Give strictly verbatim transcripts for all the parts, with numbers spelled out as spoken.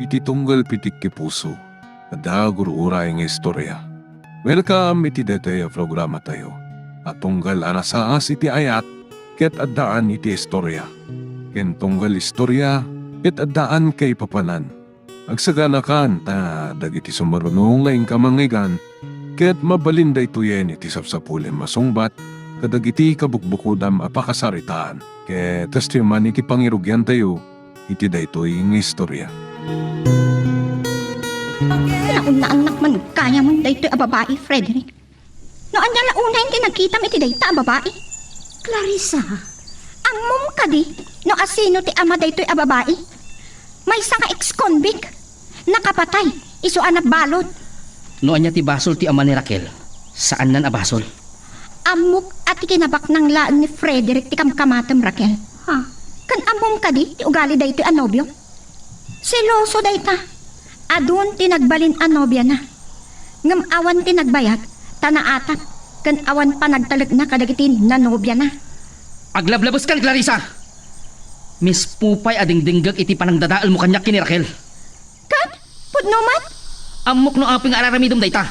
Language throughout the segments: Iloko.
Ti tunggal pitik ti puso, adda gur-uray nga istorya. Welcome iti daytoy a programatayo a tunggal a nasaas iti ayat ket addaan iti istorya, ken tunggal istorya ket addaan kaipapanan. Agsaganakan ta dagiti sumaruno nga inka mangngeggan ket mabalin daytoyen iti sapsapulem a sungbat kadagiti kabukbukodam a pakasaritaan. Ket kastoy man iti pangirugiantayo iti daytoy nga istorya. Naunnaannak man gayam daytoy a babai, Frederick. No ania la unay ti nakitam iti dayta a babai? Clarissa, ammom kadi no asino ti ama daytoy a babai? Maysa nga ex-convict. Nakapatay, isu a nabalud. No ania ti basol ti ama ni Raquel, saannan a basol. Ammok a ti kinabaknang laeng ni Frederick ti kamkamatem, Raquel. Ha? Ken ammom kadi ti ugali daytoy a nobio? Seloso dayta. Adun ti nagbalin a nobiana. Ngem awan ti nagbayag, ta naatap, ken awan panagtalekna kadagiti nanobiana. Aglablabeskan, Clarissa! Mismo pay a dingdinggek iti panangdadaelmo kaniak ken ni Raquel. Ket, pudno met? Ammok no apay nga ar-aramidem dayta.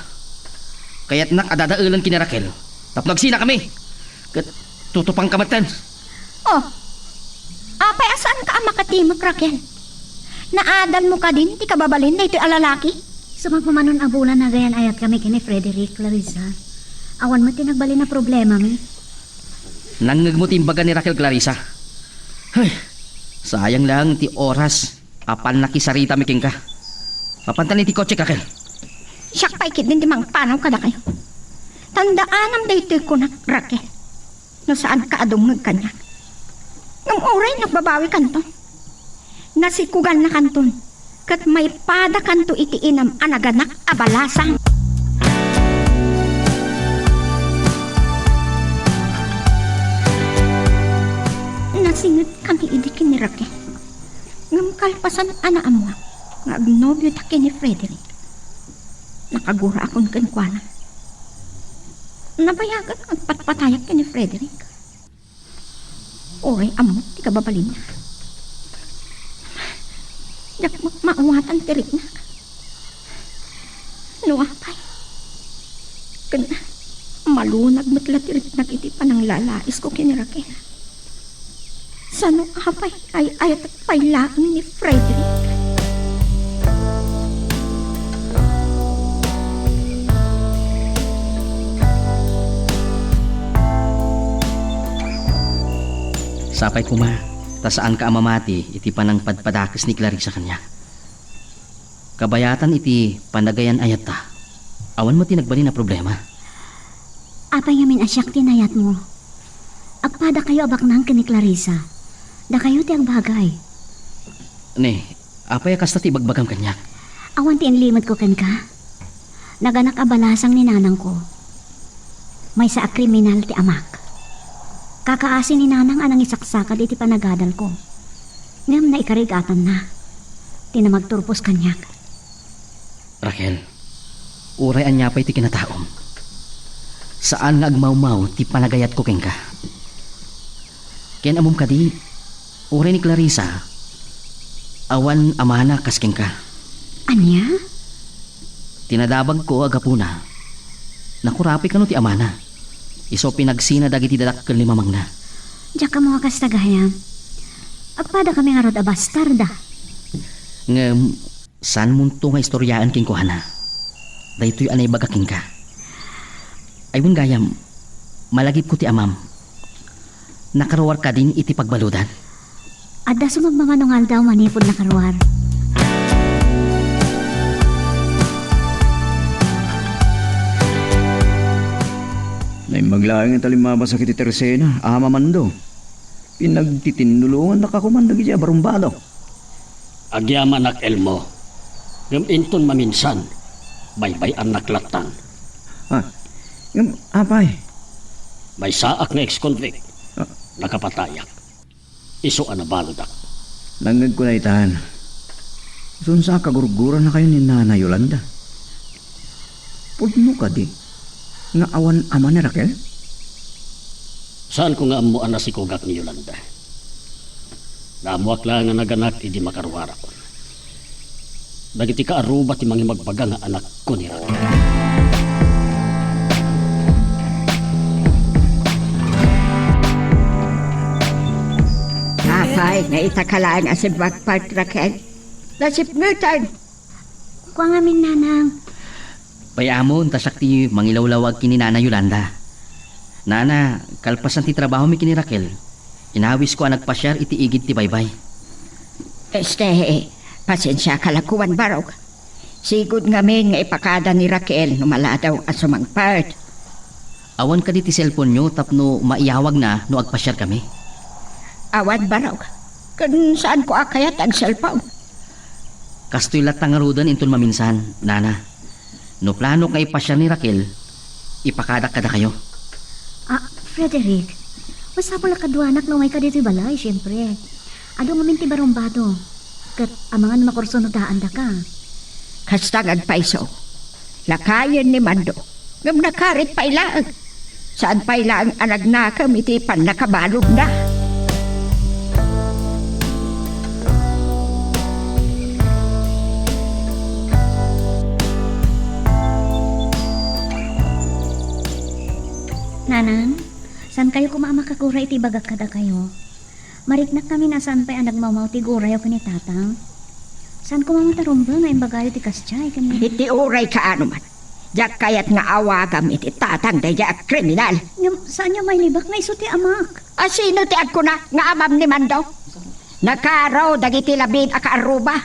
Kayatnak a dadaelen ken ni Raquel tapno agsinakami. Ket tutupangka metten. Oh, apay a saanka a makatimek, Raquel? Naadalmo kadin ti kababalin daytoy a lalaki? Isu met manen a bulan a gayan-ayatkami ken ni Frederick, Clarissa. Awan met ti nagbalin a problemami. Nangngegmo ti imbaga ni Raquel, Clarissa. Ay, sayang laeng ti oras a pannakisaritami kenka. Mapantan iti kotsek, Raquel. Siak pay ketdin ti mangpanaw kadakayo. Tandaanam daytoy kunak, Raquel. No saanka a dumngeg kaniak. Ngem uray nagbabawikanton, nasikugannakanton, ket maipadakanto iti inam a naganak a balasang. Nasingetkami idi ken ni Raquel. Ngem kalpasan a naammoak nga agnobioda ken ni Frederick, nakaguraakon kenkuana. Nabayagan nga agpatpatayak ken ni Frederick. Uray ammok ti kababalinna, diak met maawatan ti riknak. No apay, ken malunag met la ti riknak iti pananglalaisko ken ni Raquel. Saan no apay, ay-ayatek pay laeng ni Frederick. Sapay koma, ta saanka a mamati iti panangpadpadakes ni Clarissa kaniak. Kabayatan iti panagayan-ayatta, awan met ti nagbalin a problema. Apay ngamin a siak ti nayatmo? Agpadakayo a baknang ken ni Clarissa. Dakayo ti agbagay. Ne, apay a kasta ti ibagbagam kaniak? Awan ti inlimetko kenka. Naganak a balasang ni nanangko. Maysa a kriminal ti amak. Kakaasi ni nanang a nangisaksakad iti panagadalko. Ngem naikarigatanna ti namagturpos kaniak. Raquel, uray ania pay ti kinataom, saan nga agmawmaw ti panagayatko kenka. Ken ammom kadi, uray ni Clarissa, awan amana kas kenka. Ania? Ti nadabagko a gapuna, nakurapay kano ti amana. Isu pinagsina dagiti dadakkel ni mamangna. Diak ammo a kasta gayam. Agpadakami ngarud a bastarda. Ngem, saanmonto nga istoriaen kenkuana daytoy a naibaga kenka. Ay wen gayam, malagipko ti amam. Nakaruar kadin iti pagbaludan? Adda sumagmamano nga aldaw manipud nakaruar. Naimbag laeng ta limmabas iti Teresena, ama mando. Pinagtitinnulongannaka koman dagiti a barumbado. Agyamanak, Elmo. Ngem inton maminsan, baybay-annak lattan. Ah, ngem apay? Maysaak nga ex-convict. Ah. Nakapatayak. Isu a nabaludak. Nangngegko daytan. Isun sa kagurgurannakayo ni Nana Yolanda. Pudno kadi nga awan ama ni Raquel? Saanko nga ammo a nasikugak ni Yolanda. Naammoak la nga naganak idi makaruarakon. Dagiti kaarruba ti mangibagbaga nga anakko ni Raquel. Apay nga ita ka laeng a simbagpart, Raquel? Nasipngetan. Kua ngamin, Nanang. Bay-amon, ta siak ti mangilawlawag ken ni Nana Yolanda. Nana, kalpasan ti trabahomi ken ni Raquel, inawisko a nagpasiar iti igid ti baybay. Este, pasensiaka la koan, barok. Sigud ngamin nga ipakada ni Raquel no maladaw a sumangpet. Awan kadi ti cellphone-yo tapno maiyawagna no agpasiarkami? Awan, barok. Ken saanko a kayat ti ag-cellphone. Kastoy latta ngaruden inton maminsan, Nana. No planok nga ipasiar ni Raquel, ipakadak kadakayo. Ah, Frederick, masapul a kaduanak no umayka ditoy balay, siempre. Adu ngamin ti barumbado. Ket amangan no makursunodaandaka. Kasta nga agpayso. Lakayen ni Mando. Ngem nakarit pay laeng. Saan pay laeng a nagnakem iti pannakabaludna. Nanang, saankayo koma a makaguray iti ibagak kadakayo? Mariknak ngamin a saan pay a nagmawmaw ti gurayyo ken ni Tatang. Saan koma met a rumbeng nga imbagayo ti kasdiay ken ni... Iti uray kaano man, diak kayat nga awagam iti Tatang daydiay a kriminal. Ngem saanyo mailibak nga isu ti amak? A sino ti agkuna nga amam ni Mando? Nakaro dagiti labin a kaarruba.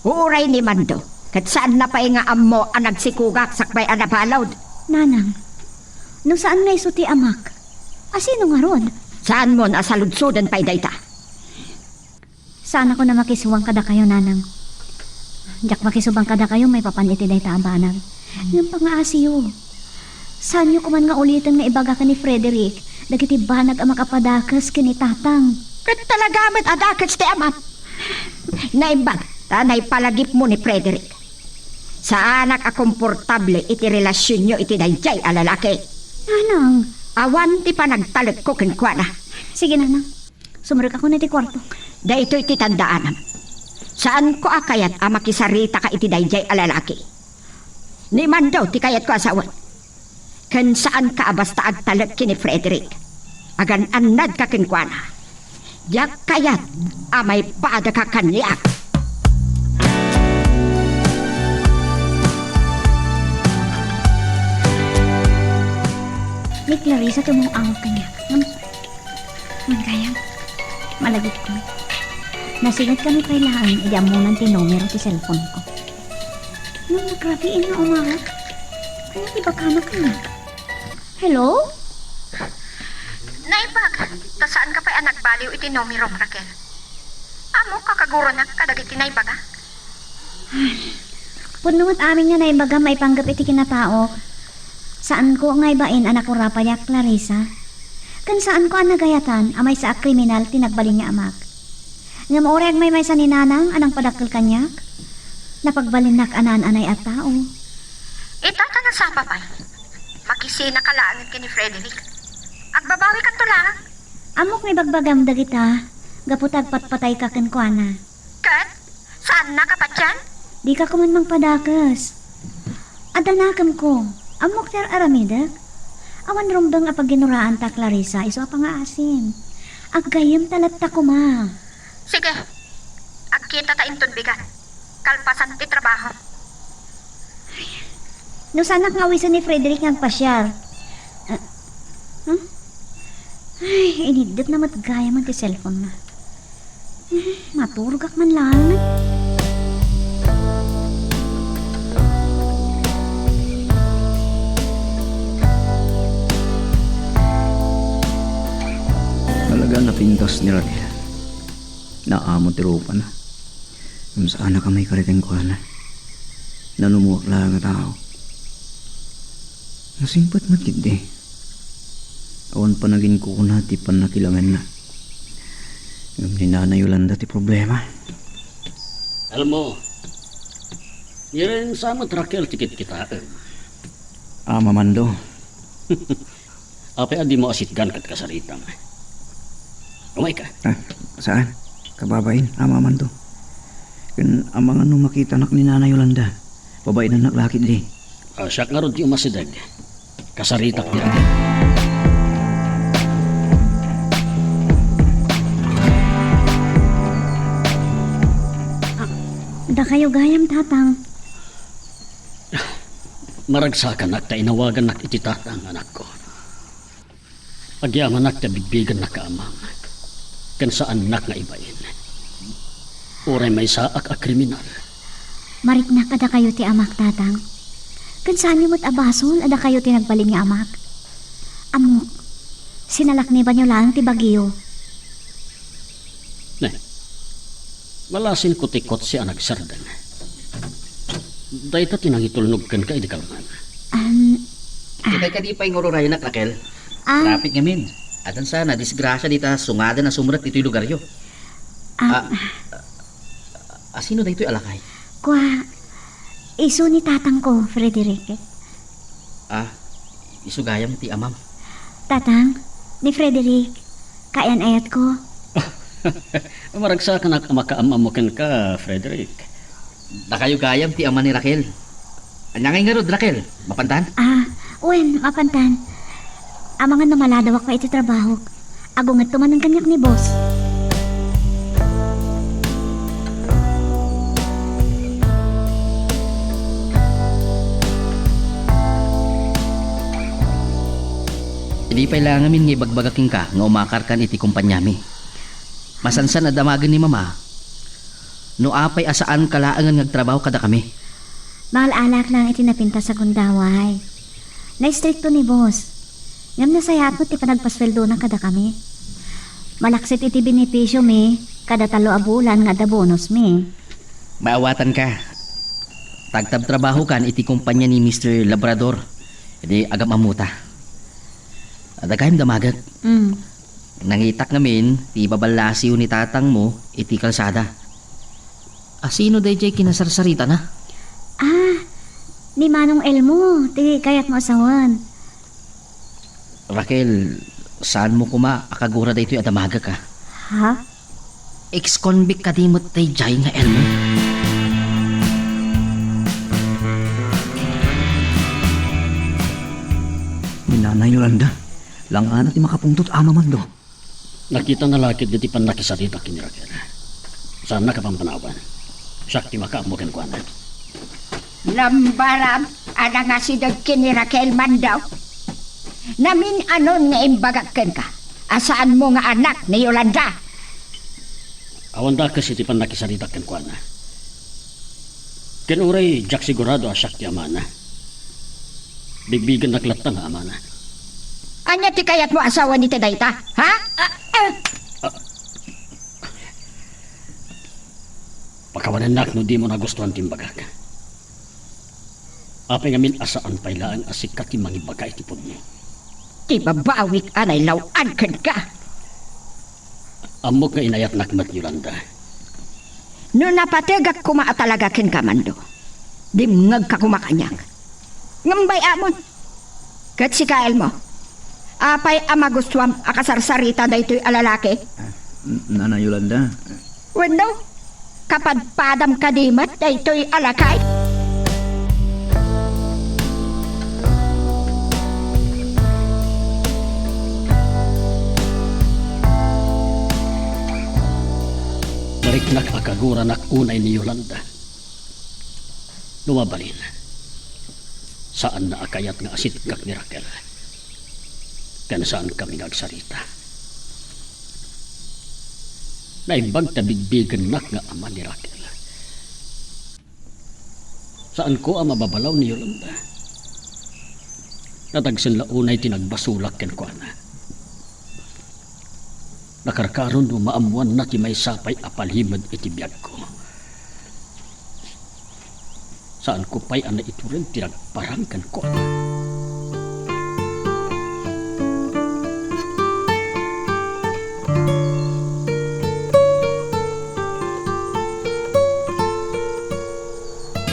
Uray ni Mando, ket saanna pay nga ammo a nagsikugak sakbay a nabalud. Nanang, no saan nga isu ti amak, a sino ngarud? Saanmon a saludsoden pay dayta? Saanakon a makisubang kadakayo, Nanang. Diak makisubang kadakayo maipapan iti dayta a banag. Ngem pangaasiyo. Saanyo koman nga uliten nga ibaga ken ni Frederick dagiti banag a makapadakes ken ni Tatang. Ket talaga met a dakes ti amam. Naimbag ta naipalagipmo ni Frederick. Saanak a komportable iti relasionyo iti daydiay a lalaki. Nanang. Awan ti panagtalekko kenkuana. Sige, Nanang. Sumrekakon iti kuarto. Daytoy ti tandaanam. Saanko a kayat a makisaritaka iti daydiay a lalaki. Ni Mando ti kayatko a sawen. Ken saanka a basta agtalek ken ni Frederick. Agan-annadka kenkuana. Diak kayat a maipadaka kaniak. Ni Clarissa ti umaaw kaniak. Ngem, ngem gayam, malagipko. Nasingetkami pay laeng idi ammonan ti numero ti cellphone-ko. Ngem nagrabiin nga umawag. Ania ti ibagana kaniak? Hello? Naimbag, ta saanka pay a nagbaliw iti numerom, Raquel. Ammok a kaguronak kadagiti naibagak. Pudno met amin nga naibagam maipanggep iti kinataok. Saanko nga ibain a nakurapayak, Clarissa. Ken saanko a nagayatan a maysa a kriminal ti nagbalin nga amak. Ngem uray agmaymaysa ni Nanang a nangpadakkel kaniak, napagbalinnak a naan-anay a tao. Ita ta nasapa pay. Makisinaka laengen ken ni Frederick. Agbabawikanto laeng. Ammok nga ibagbagam dagita, gapu ta agpatpatayka kenkuana. Ket? Saannaka patien? Dika koman mangpadakes. Adda nakemko. Ammok ti ar-aramidek. Awan rumbeng a pagginuraanta, Clarissa, isu a pangaasim. Aggayemta latta koma. Sige. Agkitata inton bigat. Kalpasan ti trabaho. No saanak nga awisen ni Frederick nga agpasiar. Ah, huh? Ay, iniddetna met gayamen ti cellphone-na. Ay, maturogak man laeng. Talaga napintas ni Raquel. Naammo ti rupana. Ngem saanak a maikari kenkuana. Nanumuak laeng a tao. Nasingpet met ketdi. Awan panaginkuna ti pannakilangenna. Ngem ni Nana Yolanda ti problema. Elmo, irensa met Raquel ti kitkitaem. Ama Mando. Apay a dimo asitgan ket kasaritam? Umayka. Ah, saan? Kababain, Ama Mando. Ken amangan no makitanak ni Nanay Yolanda, babainennak la ketdi. Ah, siak ngarud ti umasideg. Kasaritak ti Raquel. Ah, dakayo gayam, Tatang. Maragsakanak ta inawagannak iti tatang, anakko. Agyamanak ta bigbigennak nga amam, ken saannak nga ibain. Uray maysaak a kriminal. Mariknak a dakayo ti amak, Tatang. Ken saanyo met a basol a dakayo ti nagbalin nga amak. Ammok, sinalaknibanyo laeng ti bagyo. Ne, malasinko ti kotse a nagsardeng. Dayta ti nangitulnog kenka idi kalman. Am, ah. Itay kadi pay nga ururayenak, Raquel. Ah. Traffic ngamin. Addan sa nadisgrasia dita sungaden a sumrek ditoy lugaryo. Ah. Ah, ah, sino daytoy a lakay? Kua, isu ni tatangko, Frederick. Ah, isu gayam ti amam. Tatang, ni Frederick, kaayan-ayatko. Maragsakanak a makaam-ammo kenka, Frederick. Dakayo gayam ti ama ni Raquel. Ania ngay ngarud, Raquel? Mapantan? Ah, wen, mapantan. Amangan no maladawak pay iti trabahok. Agungetto manen kaniak ni boss. Idi pay la ngamin nga ibagbagak kenka nga umakarkan iti kompaniami. Masansan a damagen ni Mama no apay a saanka laengen nga agtrabaho kadakami. Mangal-alak laeng iti napintas a gundaway. Naistrikto ni boss. Ngem nasayaat met ti panagpasueldona kadakami. Malaksid iti benefisiomi kada tallo a bulan nga adda bonusmi. Maawatanka. Tagtabtrabahokan iti kompania ni Mister Labrador. Idi agam-ammota. Adda gayam damagek. Mm. Nangitak ngamin ti ibaballasiw ni tatangmo iti kalsada. Asino daydiay kinasarsaritana? Ah, ni Manong Elmo, ti kayatmo a sawen. Raquel, saanmo koma a kagura daytoy a damagek, a? Ha? Ex-convict kadi met daydiay nga Elmo? Ni Nanay Yolanda, langana ti makapungtot, Ama Mando. Nakitana la ketdi ti pannakisaritak ken ni Raquel. Saannak a pampanawan. Siak ti makaammo kenkuana. Nambaram a nangasideg ken ni Raquel, Mando. Namin-anon nga imbagak kenka a saanmo nga anak ni Yolanda. Awan dakes iti pannakisaritak kenkuana. Ken uray diak sigurado a siak ti amana, bigbigennak latta nga amana. Ania ti kayatmo a sawen iti dayta, ha? Ah, ah. Pakawanennak no dimo nagustuan ti imbagak. Apay ngamin a saan pay laeng a sika ti mangibaga iti pudno? Ti babawik a nailaw-an kenka. Ammok nga inayatnak met, Yolanda. No napategak koma a talaga kenka, Mando, dimngegka koma kaniak. Ngem bay-amon. Ket sika, Elmo, apay a magustuam a kasarsarita daytoy a lalaki? Ah, n-, Nanay Yolanda. Wenno, kapadpadam kadi met daytoy a lakay? Nariknak a kaguranak unay ni Yolanda. No mabalin, saanna a kayat nga asitegak ni Raquel. Ken saankami nga agsarita. Naimbag ta bigbigennak nga ama ni Raquel. Saanko a mababalaw ni Yolanda. Nadagsen la unay ti nagbasolak kenkuana. Nakarkaron no maammoanna ti maysa pay a palimed iti biagko. Saanko pay a naitured ti nagparang kenkuana.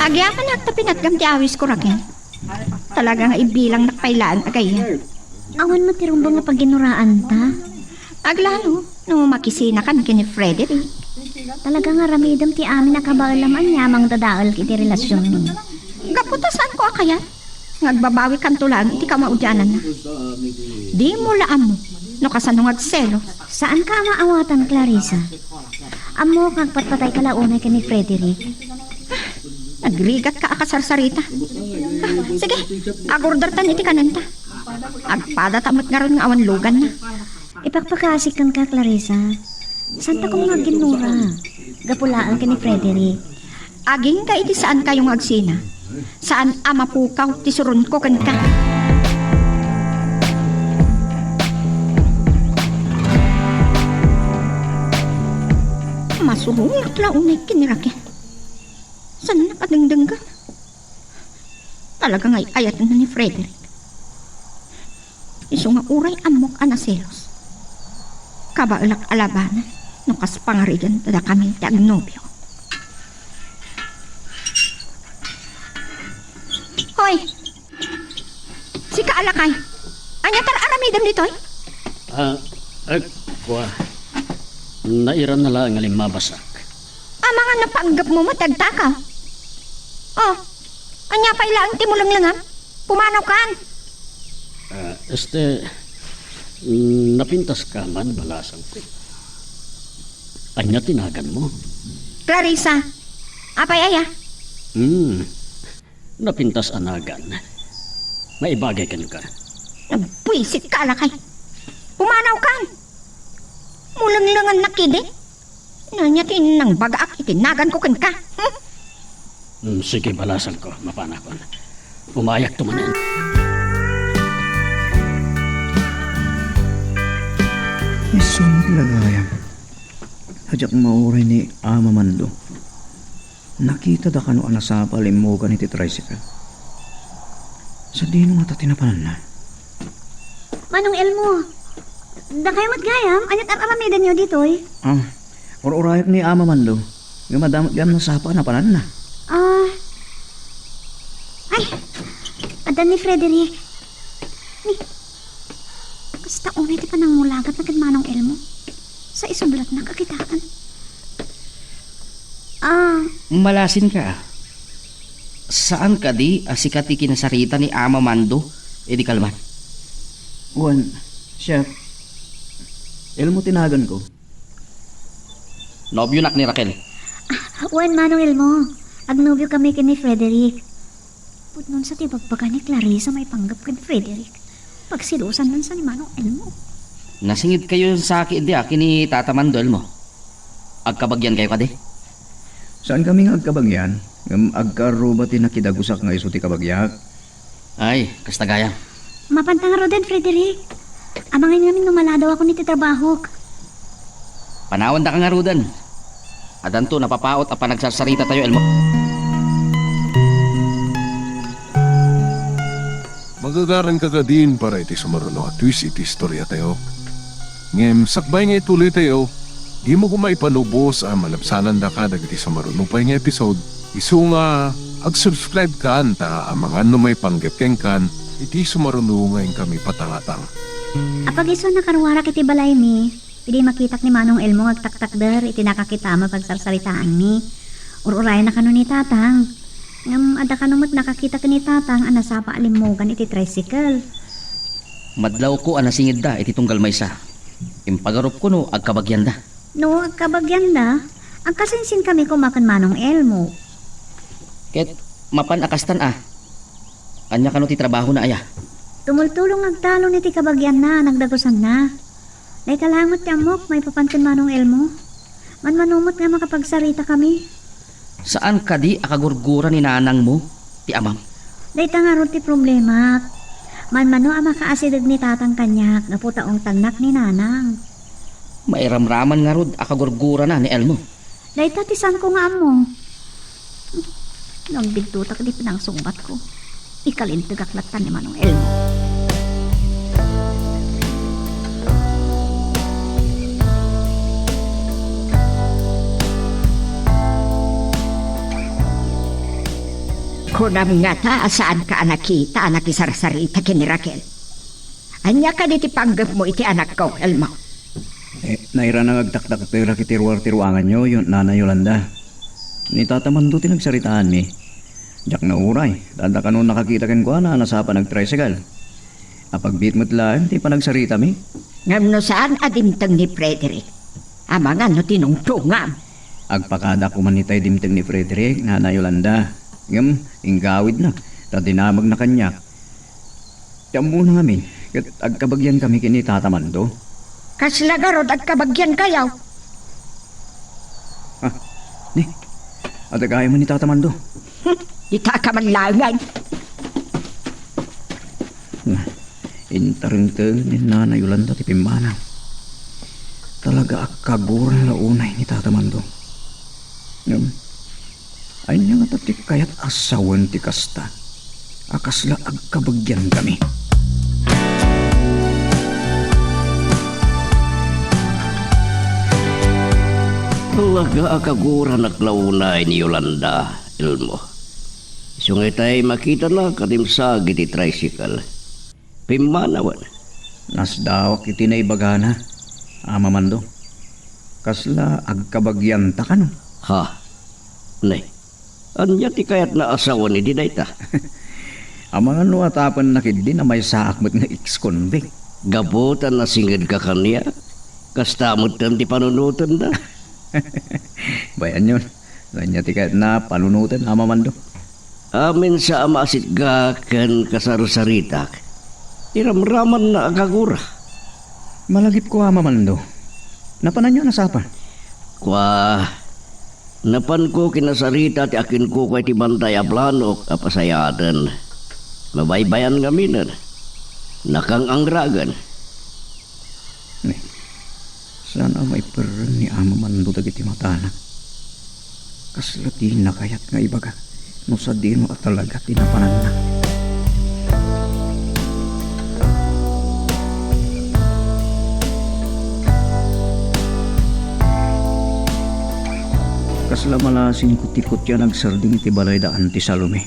Agyamanak ta pinatgam ti awisko, Raquel. Talaga nga ibilangnak pay laeng a gayyem. Awan met ti rumbeng a paginuraanta. Aglalo no makisinakan ken ni Frederick. Talaga nga aramidem ti amin a kabaelam ania a mangdadael iti relasionmi. Gapu ta saanko a kayat nga agbabawikanto laeng iti kamaudiananna. Dimo la ammo no kasano nga agselo. Saanka a maawatan, Clarissa. Ammok nga agpatpatayka la unay ken ni Frederick. Nagrigatka a kasarsarita. Sige, agordertan iti kanenta. Agpadata met ngarud nga awan luganna. Ipakpakasik kenka, Clarissa. Saanta koma nga aginnura gapu laeng ken ni Frederick. Agingga iti saankayo nga agsina. Saan a mapukaw ti suronko kenka. Masurongak la unay ken ni Raquel. Saan nakadengdenggan? Talaga nga ay-ayatenna ni Frederick. Isu nga uray ammok a naselos. Kabaelak a labanan no kas pangarigan ta dakami ti agnobio. Hoy! Sika a lakay, ania ti ar-aramidem ditoy? Ah, eh, kua. Nairanna laeng nga limmabasak. Amangan no panggepmo met ti agtaka. Oh, ania pay laeng ti mulenglengam? Pumanawkan! Ah, este, mm, napintaska man, balasangko. Ania ti naganmo? Clarissa. Apay aya? Hmm. Napintas a nagan. Maibagay kenka. Nagbuisitka a lakay. Pumanawkan! Mulenglengannak idi. Ania ti nangbagaak iti naganko kenka? Hmm? Hmm, sige, balasangko. Mapanakon. Umayakto manen. Isu met la gayam. Diak mauray ni Ama Mando. Nakitada kano a nasapa a limmugan iti tricycle. Sadino ngata ti napananna? Manong Elmo, dakayo met gayam, ania ti ar-aramidenyo ditoy? Ah, ur-urayak ni Ama Mando. Ngem adda met gayam nasapa a napananna. Ah. Ay, adda ni Frederick. Ni, kasta unay ti panangmulagatna ken Manong Elmo. Sa isublatna, kakitaan. Ah. Malasinka, a. Saan kadi a sika ti kinasarita ni Ama Mando idi kalman? Wen, siak. Elmo ti naganko. Nobionak ni Raquel. Ah, wen, Manong Elmo. Agnobiokami ken ni Frederick. Pudno sa ti ibagbaga ni Clarissa maipanggep ken Frederick. Pagselosanna sa ni Manong Elmo. Nasingidkayo sa ketdi a ken ni Tata Mando, Elmo. Agkabagiankayo kadi? Saankami nga agkabagian, ngem agkaarruba ti nakidagusak nga isu ti kabagiak. Ay, kasta gayam. Mapanta ngaruden, Frederick. Amangan ngamin no maladawakon iti trabahok. Panawandaka ngaruden. Addanto napapaut a panagsarsarita tayo, Elmo. Magagaranka kadin para iti sumaruno a twist iti istorya tayo. Ngem sakbay nga ituloy tayo, dimo koma ipalubos a malabsanandaka dagiti sumaruno pay nga episode, isu nga ag-subscribe kan ta amangan no maipanggep kenkan iti sumaruno nga inkami patangatang. Apag-isu a nakaruarak iti balaymi, idi makitak ni Manong Elmo nga agtaktakder iti nakakita a mapagsarsaritaanmi. Ur-urayna kano ni Tatang. Ngem adda kano met nakakita ken ni Tatang a nasapa a limmugan iti tricycle. Madlawko a nasingidda iti tunggal maysa. Impagarupko no agkabagianda. No agkabagianda, agkasinsinkami koma ken Manong Elmo. Ket mapan a kastan a. Ania kano ti trabahona aya? Tumultulong nga agtalon iti kabagianna a nagdagusanna. Dayta laeng met ti ammok maipapan ken Manong Elmo. Manmano met nga makapagsaritakami. Saan kadi a kagurgura ni nanangmo ti amam? Dayta ngarud ti problemak. Manmano a makaasideg ni Tatang kaniak gapu ta ungtannak ni Nanang. Mairamraman ngarud a kagurgurana ni Elmo. Dayta ti saanko nga ammo. No agbiddutaka iti panangsungbatko, ikalintegak latta ni Manong Elmo. Kunam ngata a saanka a nakita a nakisarsarita ken ni Raquel? Ania kadi ti panggepmo iti anakko, Elmo? Eh, nairana nga agtaktakterak iti ruar ti ruanganyo, yo, Nana Yolanda. Ni Tata Mando ti nagsaritaanmi. Diak nauray, ta adda kano nakakita kenkuana a nasapa nagtricycle. Apagbiit met laeng ti panagsaritami. Ngem no saan a dimteng ni Frederick, amangan no tinungtongam. Agpakada koma itay dimteng ni Frederick, Nana Yolanda. Ngem, inggawidna, ta dinamagna kaniak. Ti ammona ngamin, ket agkabagiankami ken ni Tata Mando. Kasla garud agkabagiankayo? Ah, ni, adda gayam ni Tata Mando. Ita ka man laengen. Intarengteng ni Nana Yolanda ti pimmanaw. Talaga a kaguran la unay ni Tata Mando. Ngem, ania ngata ti kayat a sawen ti kasta a kasla agkabagiankami? Talaga a kaguranak la unay ni Yolanda, Elmo. Isu nga itay makitanak a dimsag iti tricycle. Pimmanawen. Nasdawak iti naibagana, Ama Mando. Kasla agkabagianta kano? Ha? Nay, ania ti kayatna a sawen idi dayta? Amangan no atapennak idi a maysaak met nga ex-convict. Gapu ta nasingedka kaniak, kasta metten ti panunotenda. Bayanyon. Ania ti kayatna panunoten, Ama Mando? Amin sa a maasitga ken kasarsaritak, iramramanna a kagura. Malagipko, Ama Mando. Napananyo a nasapa? Kua, napanko kinasarita ti akinkukua iti bantay a planok a pasayaten. Mabaybayan ngaminen. Nakang-angragen. Ni, saan a maiperreng ni Ama Mando dagiti matana. Kasla dina kayat nga ibaga no sadino a talaga ti napananna. Kasla malasingko ti kutya a nagsardeng iti balayda Auntie Salome.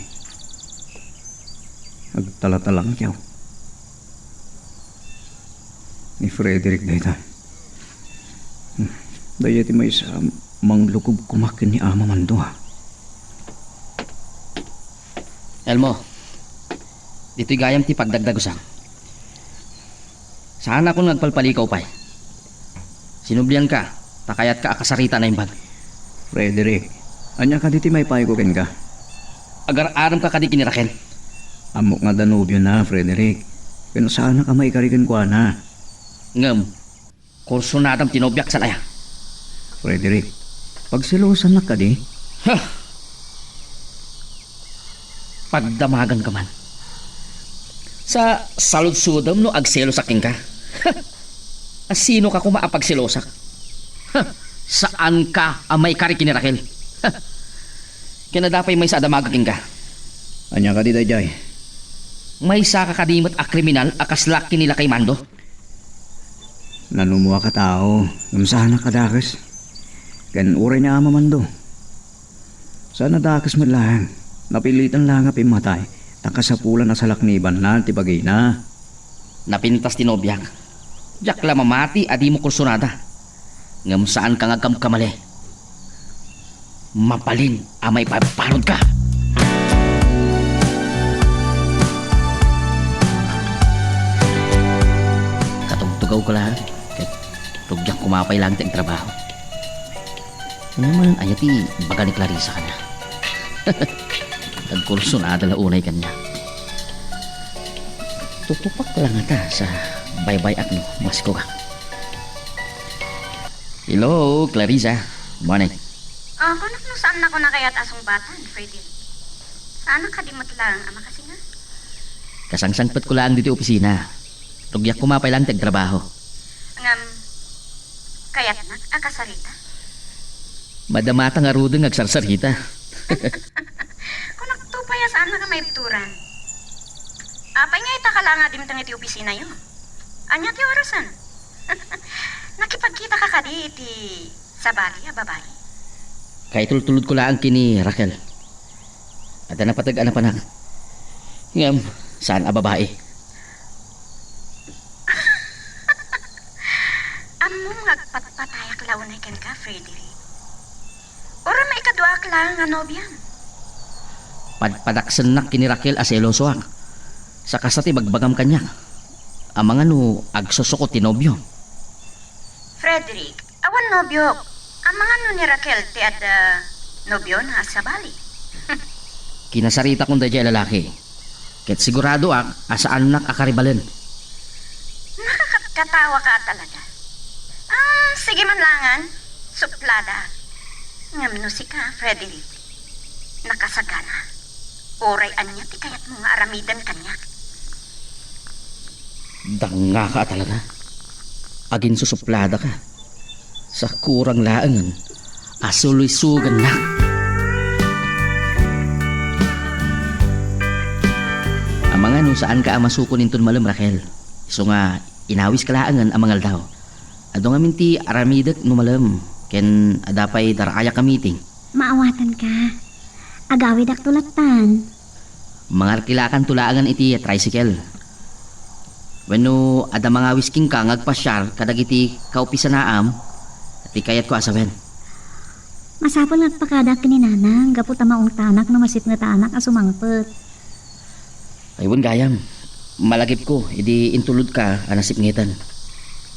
Agtalatalangyaw. Ni Frederick dayta. Hmm. Dayta ti maysa a manglukobko manen ni Ama Mando, a. Elmo, ditoy gayam ti pagdagdagusam. Saanakon nga agpalpalikaw pay. Sinublianka, ta kayatka a kasarita a naimbag. Frederick, ania kadi ti maipayko kenka? Agar-aremka kadi ken ni Raquel? Ammok nga adda nobiona, Frederick. Ken saanak a maikari kenkuana. Ngem, kursunadam ti nobiak, saan aya? Frederick, pagselosannak kadi? Huh! Pagdamaganka man. Sa saludsodem no agselosak kenka. Huh! Asinoka koma a pagselosak? Huh! Saanka a maikari ken ni Raquel? Huh! Ken adda pay maysa a damaga kenka. Ania kadi daydiay? Maysaka kadi met a kriminal a kaslak ken ni Lakay Mando? Nanumoak a tao, ngem saanak a dakes. Ken uray ni Ama Mando. Saan a dakes met laeng, napilitan la nga pimmatay, ta kasapulan a salaknibanna ti bagina. Napintas ti nobiak. Diak la mamati a dimo kursunada. Ngem saanka nga agkamkamali. Mabalin a maipapanodka. Katugtugawko laeng, ket rugyak koma pay laeng ti agtrabaho. Ania man, ania ti baga ni Clarissa kaniak? Agkursunada la unay kaniak. Tutupak la ngata sa baybay-ak no maskogak. Hello, Clarissa. Morning. Ah, kunak no saannakon a kayat a sungbatan, Freddy. Saanak kadi met laeng a makasinga? Kasangsangpetko laeng ditoy opisina. Rugyak koma pay laeng ti agtrabaho. Ngem, kayatnak a kasarita? Madamata ngaruden nga agsarsarita. Kunakto pay a saannak a maibturan. Apay nga itaka laeng a dimteng iti opisinayo? Ania ti orasen? Nakipagkitaka kadi iti sabali a babai? Kaitultulodko laeng ken ni Raquel. Adda napateg a napanak. Ngem, saan a babai. Ammom nga Kenka, Frederick. Uray maikaduaak laeng a nobiam. Padpadaksennak ken ni Raquel a selosoak. Sa kasta ti ibagbagam kaniak. Amangan no agsusuko ti nobiom. Frederick, awan nobiok. Amangan no ni Raquel ti adda nobiona a sabali. Kinasaritakon daydiay a lalaki. Ket siguradoak a saannak a karibalen. Nakakatkatawaka talaga. Ah, sige man langan. Suplada. Ngem no sika, Frederick, nakasagana. Uray ania ti kayatmo nga aramiden kaniak? Dangngaka a talaga. Aginsusupladaka. Sa kurang laengen a sulisugannak. Amangan no saanka a masuko inton malem, Raquel. Isu nga inawiska laengen a mangaldaw. Adu ngamin ti aramidek no malem, ken adda pay darayak a meeting. Maawatanka. Agawidakto lattan. Mangarkilakanto laengen iti tricycle. Wenno adda mangawis kenka nga agpasiar kadagiti kaopisanaam, ti kayatko a sawen. Masapul nga agpakadak ken ni Nanang gapu ta maungtanak no masipngetanak a sumangpet. Ay, wen gayam, malagipko idi intulodka a nasipngeten.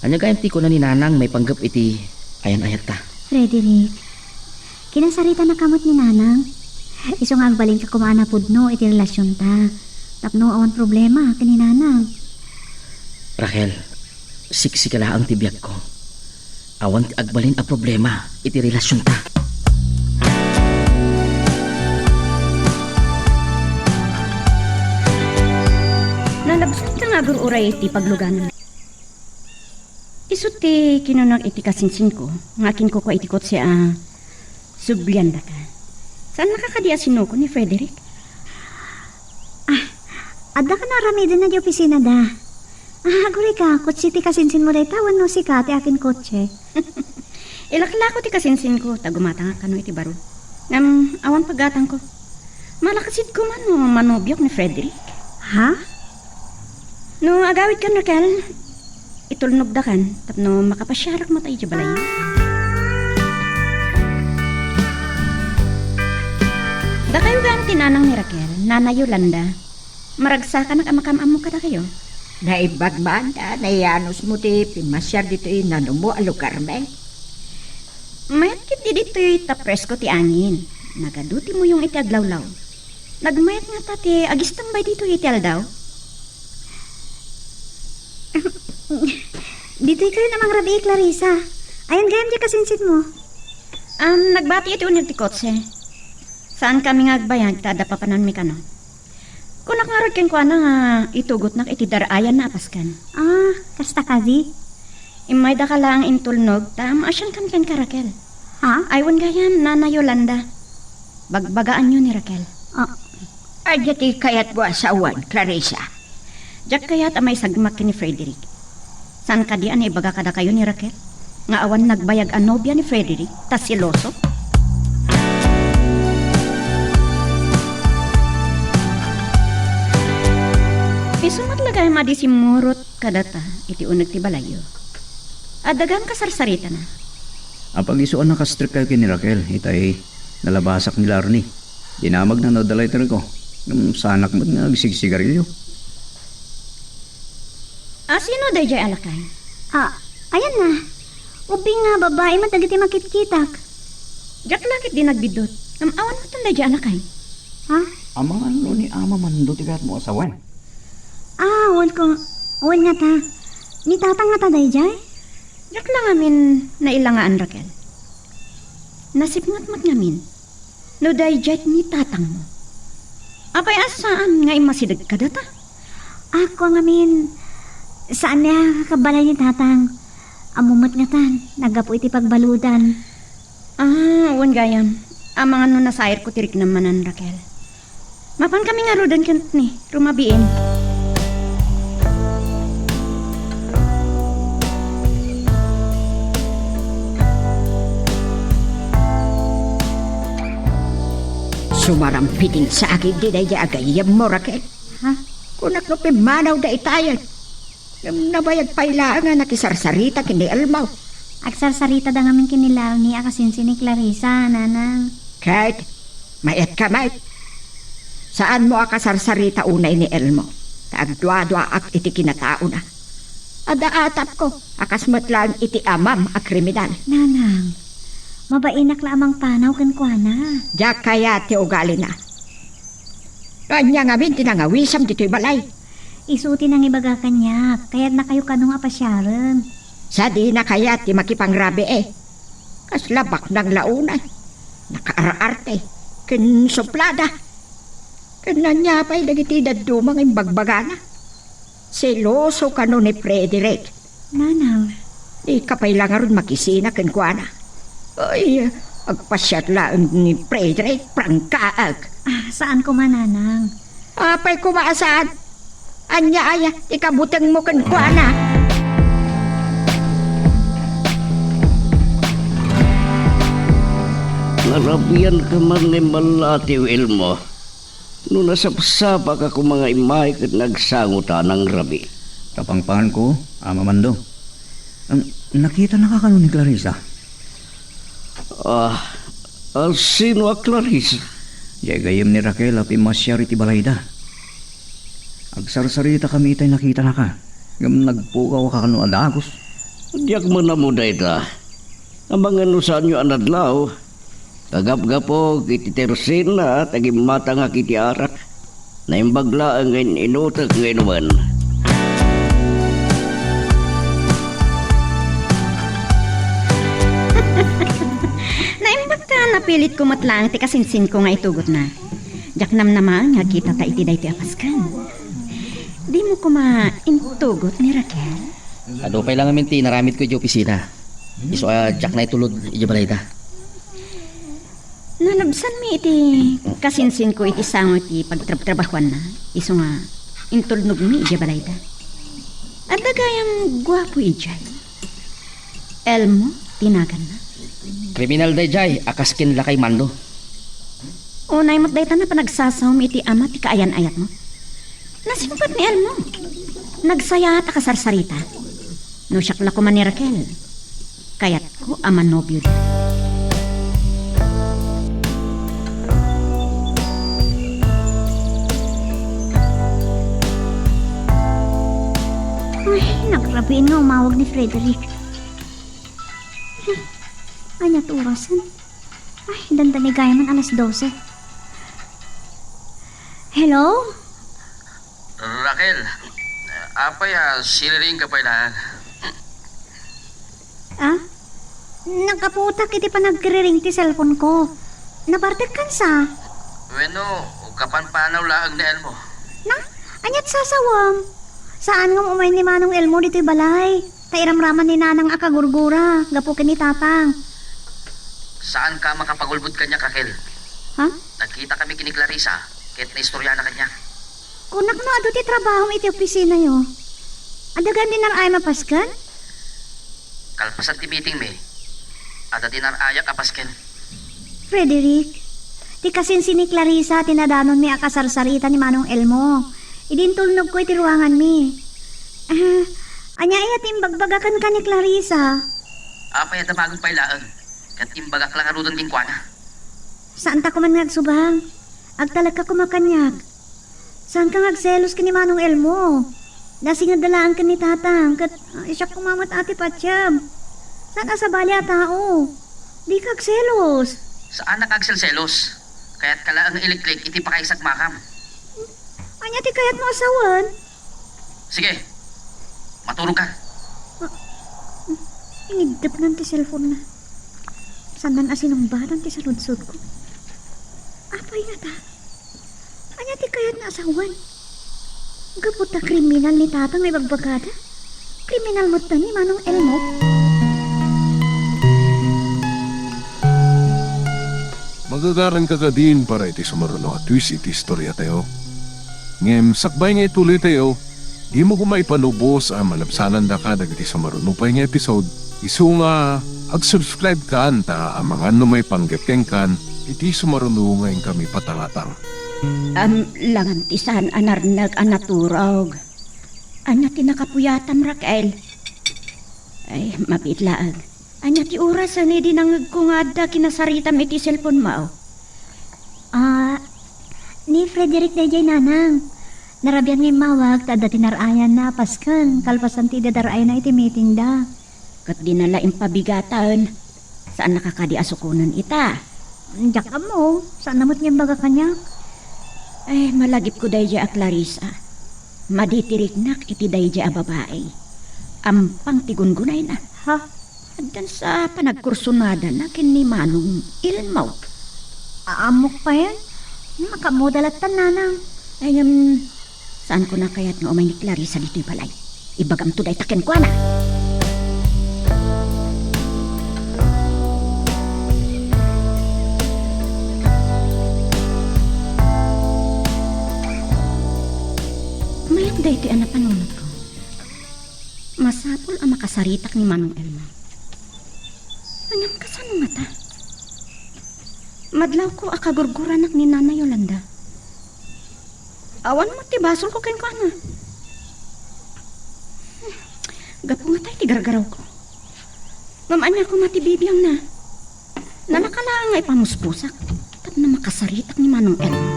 Ania gayam ti kuna ni Nanang maipanggep iti ayan-ayatta? Frederick, kinasaritanaka met ni Nanang. Isu nga agbalinka koma a napudno iti relasionta tapno awan problema ken ni Nanang. Raquel, siksika laeng ti biagko. Awan ti agbalin a problema iti relasionta. Nalabsanka nga agur-uray iti pagluganam. Isu ti kinunak iti kasinsinko nga aginkukua iti kotse a subliandaka. Saannaka kadi a sinuko ni Frederick? Ah, adda kano aramiden idiay opisinada. Ah, agurayka, kotse ti kasinsinmo dayta wenno sika ti akin kotse? Ilaklako ti kasinsinko ta gumatangak kano iti baro. Ngem awan paggatangko. Malakasid koma no manobiok ni Frederick. Ha? No agawidkan, Raquel, itulnogdakan tapno makapasiarak met idiay balay. Dakayo gayam ti nanang ni Raquel, Nana Yolanda. Maragsakanak a makaam-ammo kadakayo. Naimbag man ta nayaanusmo ti pimmasiar ditoy nanumo a lugarmi. Mayat ketdi ditoy ta presko ti angin. Nagadu ti muyong iti aglawlaw. Nagmayat ngata ti agistambay ditoy iti aldaw. Ditoykayon a mangrabii, Clarissa. Ayan gayam diay kasinsinmo? Um, nagbati iti uneg ti kotse. Saankami nga agbayag ta adda papananmi kano. Kunak ngarud kenkuana nga itugotnak iti dar-ayanna a pasken. Ah, kasta kadi? Immaydaka laeng intulnog ta maasiankami kenka, Raquel. Ha? Ay, wen gayam, Nana Yolanda. Bagbagaanyo ni Raquel. Ah. Ania ti kayatmo a sawen, Clarissa? Diak kayat a maisagmak ken ni Frederick. Saan kadi a naibaga kadakayo ni Raquel nga awan nagbayag a nobia ni Frederick ta seloso? Isu met la gayam a di simmurot kadata iti uneg ti balayyo. Adda gayam kasarsaritana. Apag-isu a nakastrekkayo ken ni Raquel, itay nalabasak ni Larny. Dinamagna no adda lighter ko. Ngem saanak met nga agsigsigarilyo. A, sino daydiay a lakay? Ah, ayanna. Ubing nga babai met dagiti makitkitak. Diak la ketdi nagbiddut. Ngem awan met daydiay a lakay. Ha? Amangan no ni Ama Mando ti kayatmo a sawen? Ah, wen ko, wen ngata. Ni Tatang ngata daydiay? Diak la ngamin nailangaan, Raquel. Nasipnget met ngamin no daydiay ni tatangmo. Apay a saan nga immasideg kadata? Ako ngamin, saan nga kabalay ni Tatang. Ammo met ngatan, naggapu iti pagbaludan. Ah, wen gayam. Amangan no nasairko ti riknam manen, Raquel. Mapankami ngaruden ket ni rumabiin. Sumarampiding sa agid daydiay a gayyemmo, Raquel. Ha? Kunak no pimmanaw daytayen. Ngem nabayag pay laeng a nakisarsarita ken ni Elmo. Agsarsaritada ngamin ken ni Larnie a kasinsin ni Clarissa, Nanang. Ket, mayat ka met. Saanmo a kasarsarita unay ni Elmo. Ta agduaduaak iti kinataona. Adda atapko a kas met laeng iti amam a kriminal. Nanang, mabainak la a mangpanaw kenkuana. Diak kayat ti ugalina. No ania ngamin ti nangawisam ditoy balay? Isu ti nangibaga kaniak, kayatnakayo kano nga pasiaren. Sadina kayat ti makipangrabii. Kasla baknang la unay. Nakaar-arte. Ken suplada. Ken ania pay dagiti dadduma nga imbagbagana? Seloso kano ni Frederick. Nanang. Dika pay la ngarud makisina kenkuana. Ay, agpasiar laeng ni Frederick, prangkaak. Ah, saan koma, Nanang. Apay koma a saan? Ania aya ti kabutengmo kenkuana? Narabian ka man nga immallatiw, Elmo. No nasapsapak a koma nga immay ket nagsangota, nangrabi. Kapangpangan ko, Ama Mando. Ang, nakita na ka kano ni Clarissa? Ah, ah, sino a Clarissa? Jay gayyem ni Raquel a pimmasiar iti balayda. Agsarsarita kami itay nakita na ka. Ngem nagpukaw ka kano a dagus. Diak man ammo dayta. Amangan no saanyo a nadlaw. Kagapgapok iti tersenna, ta gimmatangak iti arak. Naimbag laeng nga in-inutek nga inumen. Naimbag ta napilitko met laeng ti kasinsinko nga itugotna. Diak namnamaen nga agkitata iti daytoy a pasken. Dimo koma intugot ni Raquel? Adu pay la ngamin ti inaramidko iti opisina. Isu a diak naitulod iti balayda. Nalabsanmi iti kasinsinko iti sango ti pagtrabtrabahuanna, isu nga intulnogmi idiay balayda. Adda gayam guapo idiay. Elmo ti naganna. Kriminal daydiay a kas ken lakay Mando. Unay met dayta a panagsasawmi iti ama ti kaayan-ayatmo. Nasingpet ni Elmo. Nagsayaat a kasarsarita. No siak la koma ni Raquel, kayatko a manobiona. Ay, nagrabiin nga umawag ni Frederick. Hmm, ania ti orasen? Ay, dandani gayamen alas dose. Hello? Raquel, apay a siriring ka pay laeng? Ah? Nakaputak iti panagkiriring ti cellphone ko. Nabartek kansa? Wenno, kapanpanaw laeng ni Elmo. Na? Ania ti sasawem? Saan nga umay ni Manong Elmo ditoy balay. Ta iramraman ni Nanang a kagurgura gapu ken ni Tatang. Saanka a makapagulbod kaniak, Raquel. Ha? Nagkita kami ken ni Clarissa, ket naistoriana kaniak. Kunak no adu ti trabahom iti opisinayo. Adda gayam dinar-ayam a pasken? Kalpasan ti meetingmi, adda dinar-ayak a pasken. Frederick, ti kasinsin ni Clarissa ti nadanonmi a kasarsarita ni Manong Elmo idi intulnogko iti ruanganmi. Ah, ania aya ti imbagbaga kenka ni Clarissa? Apay a damagem pay laeng, ket imbagak la ngaruden kenkuana. Saanta koman nga agsubang. Agtalekka koma kaniak. Saanka nga agselos ken ni Manong Elmo. Nasingedda laeng ken ni Tatang, ket, ah, siak koma met a ti patiem. Saan a sabali a tao. Dika agselos. Saanak a agselselos. Kayatka laeng nga iliklik iti pakaisagmakam. Ania ti kayatmo a sawen? Sige, maturogka. Ah, iniddepnan ti cellphone-na. Saan a sinungbatan ti saludsodko. Apay ngata? Ania ti kayatna a sawen? Gapu ta kriminal ni Tatang nga ibagbagada? Kriminal met ni Manong Elmo? Magagaranka kadin para iti sumaruno a twist iti istoriatayo. Ngem sakbay nga itulitayo, dimo koma ipalubos a malabsanandaka dagiti sumaruno pay nga episode. Isu nga ag-subscribe kan ta amangan no maipanggep kenkan iti sumaruno nga inkami patangatang. Am, langan ti saan a narnag a naturog. Ania ti nakapuyatam, Raquel? Ay, mabiit laeng. Ania ti orasen idi nangngegko nga adda kinasaritam iti cellphone-mo? Ah, ni Frederick daydiay, nanang. Narabian nga immawag ta adda ti nar-ayanna a pasken kalpasan ti idadar-ayna iti meetingda. Ket dina la impabigatan. Saannaka kadi a sukonen ita? Diak ammo. Saanna met nga imbaga kaniak. Ay, malagipko daydiay a Clarissa. Madi ti riknak iti daydiay a babai. Ampang ti gungunayna. Ha? Addan sa panagkursunadana ken ni Manong Elmo. Ammok payen? Makaammoda lattan, nanang. Ay, ngem, saanko a kayat nga umay ni Clarissa ditoy balay. Ibagamto dayta kenkuana. Mayat daytoy a napanunotko. Masapul a makasaritak ni Manong Elmo. Ngem kasano ngata? Madlawko a kagurguranak ni Nanay Yolanda. Awan met ti basolko kenkuana. Gapu ngata iti gargarawko. Ngem ania koma ti bibiangna? Nalaka laeng nga ipamuspusak tapno makasaritak ni Manong Elmo.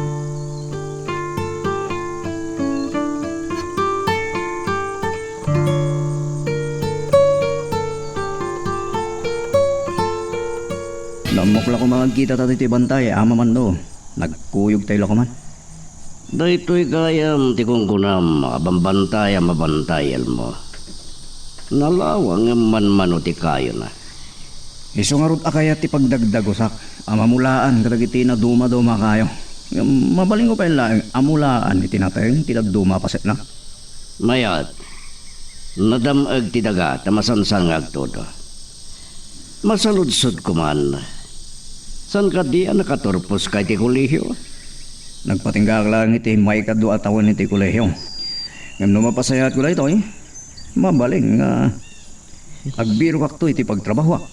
Nammok la koma nga agkitata ditoy bantay a mamanno. Nagkuyogtayo la koman. Daytoy gayam ti kunkunam a bambantay a mabantay, Elmo. Nalawa ngem manmano ti kayona. Isu ngarud a kayat ti pagdagdagusak a mamulaan kadagiti nadumaduma kayo. Ngem mabalinko pay laeng a mulaan iti nateng ti dadduma a pasekna. Mayat, nadam-eg ti daga ta masansan nga agtudo. Masaludsodko man, saan kadi a nakaturposka iti kolehio? Nagpatinggaak laeng iti maikadua a tawen iti kolehio. Ngem no mapasayaatko daytoy, mabalin nga agbirokakto iti pagtrabahoak.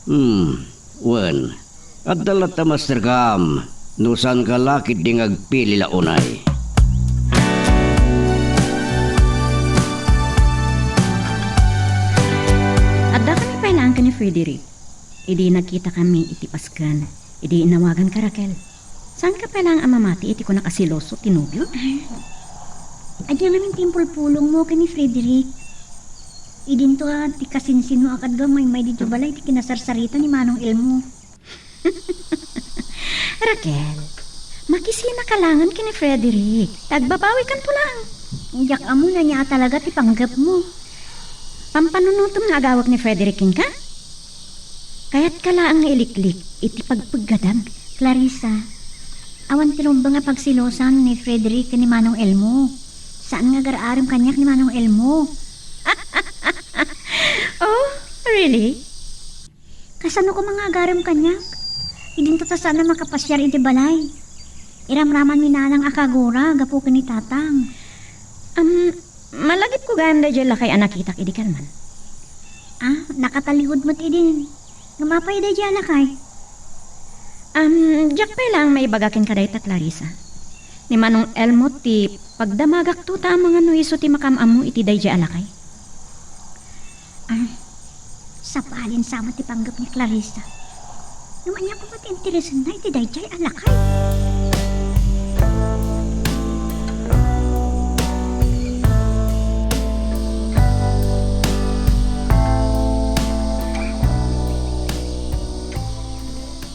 Hmm, wen. Adda latta masterkam no saanka la ketdi nga agpili la unay. Addakami pay laeng ken ni Frederick. Idi nagkitakami iti pasken, idi inawaganka, Raquel. Saanka pay laeng a mamati iti kunak a seloso ti nobio? Ay, ania ngamin ti impulpulongmo ken ni Frederick? Idinto a ti kasinsinnoak a maymay ditoy balay ti kinasarsarita ni Manong Elmo. Raquel, makisinaka laengen ken ni Frederick. Agbabawikanto laeng. Diak ammo no ania a talaga ti panggepmo. Pampanunotem nga agawek ni Frederick kenka? Kayatka laeng nga iliklik iti pagpeggadam. Clarissa, awan ti rumbeng a pagselosan ni Frederick ken ni Manong Elmo. Saan nga agar-arem kaniak ni Manong Elmo. Oh, really? Kasano koma nga agarem kaniak? Idinto ta saan a makapasiar iti balay. Iramraman ni nanang a kagura gapu ken ni tatang. Am, malagipko gayam daydiay lakay a nakitak idi kalman. Ah, nakatallikud met idin. Ngem apay daydiay a lakay? Am, diak pay laeng maibaga kenka dayta, Clarissa. Ni Manong Elmo ti pagdamagakto ta amangan no isu ti makaam-ammo iti daydiay a lakay. Ah, sapalin sa met ti panggep ni Clarissa. Ngem ania koma ti interesenna iti daydiay a lakay?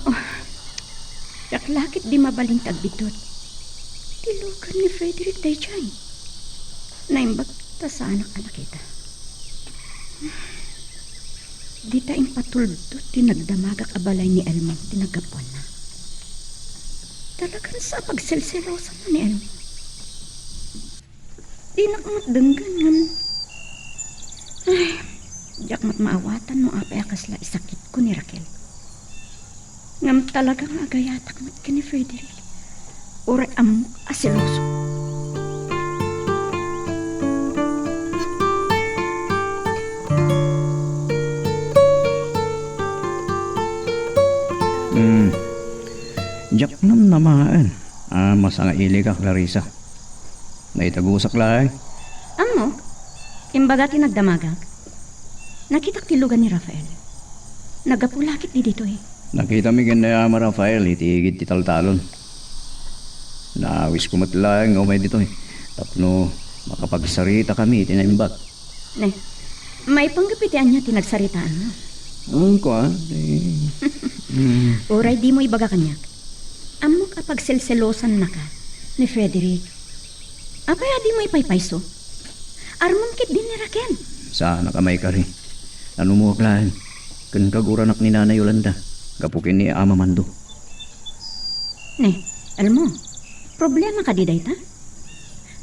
Oh, diak la ketdi mabalin ti agbiddut. Ti lugan ni Frederick daydiay. Naimbag ta saanak a nakita. Dita impatuldot ti nagdamagak a balay ni Elmo ti naggapuanna. Talagan sa a pagselselosan ni Elmo. Dinak met denggen ngem, ay, diak met maawatan no apay a kasla isakitko ni Raquel. Ngem talaga nga agayatak met ken ni Frederick. Uray ammok a seloso. Hmm. Diak namnamaen a masangailika, Clarissa. Naitagusak laeng. Ammok, imbaga ti nagdamagak. Nakitak ti lugan ni Rafael. Naggapu la ket ditoy. Nakitami ken ni Ama Rafael iti igid ti taltalon. Naawisko met laeng nga umay ditoy tapno makapagsaritakami iti naimbag. Ne, maipanggep iti ania ti nagsaritaanmo? Ang kuan, eh, mm. Uray dimo ibaga kaniak. Ammok a pagselselosannaka ni Frederick. Apay a dimo ipaypayso? Armon ketdi ni Raquel. Saanak a maikari. Nanumuak laeng ken kaguranak ni Nanay Yolanda gapu ken ni Ama Mando. Ne, Elmo, problema kadi dayta?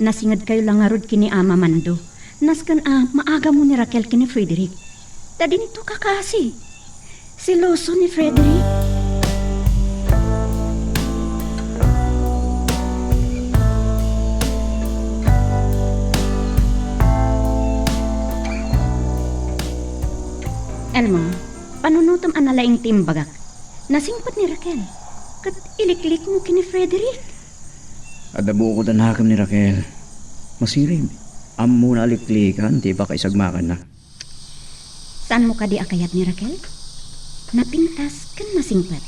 Nasingedkayo la ngarud ken ni Ama Mando. Nasken a maagamo ni Raquel ken ni Frederick. Ta dinto kakasi. Seloso ni Frederick. Elmo, panunotem a nalaing ti imbagak. Nasingpet ni Raquel. Ket iliklikmo ken ni Frederick. Adda bukodanakem ni Raquel. Masirib. Ammona a liklikan ti ipakaisagmakanna. Saanmo kadi a kayat ni Raquel? Napintas ken nasingpet.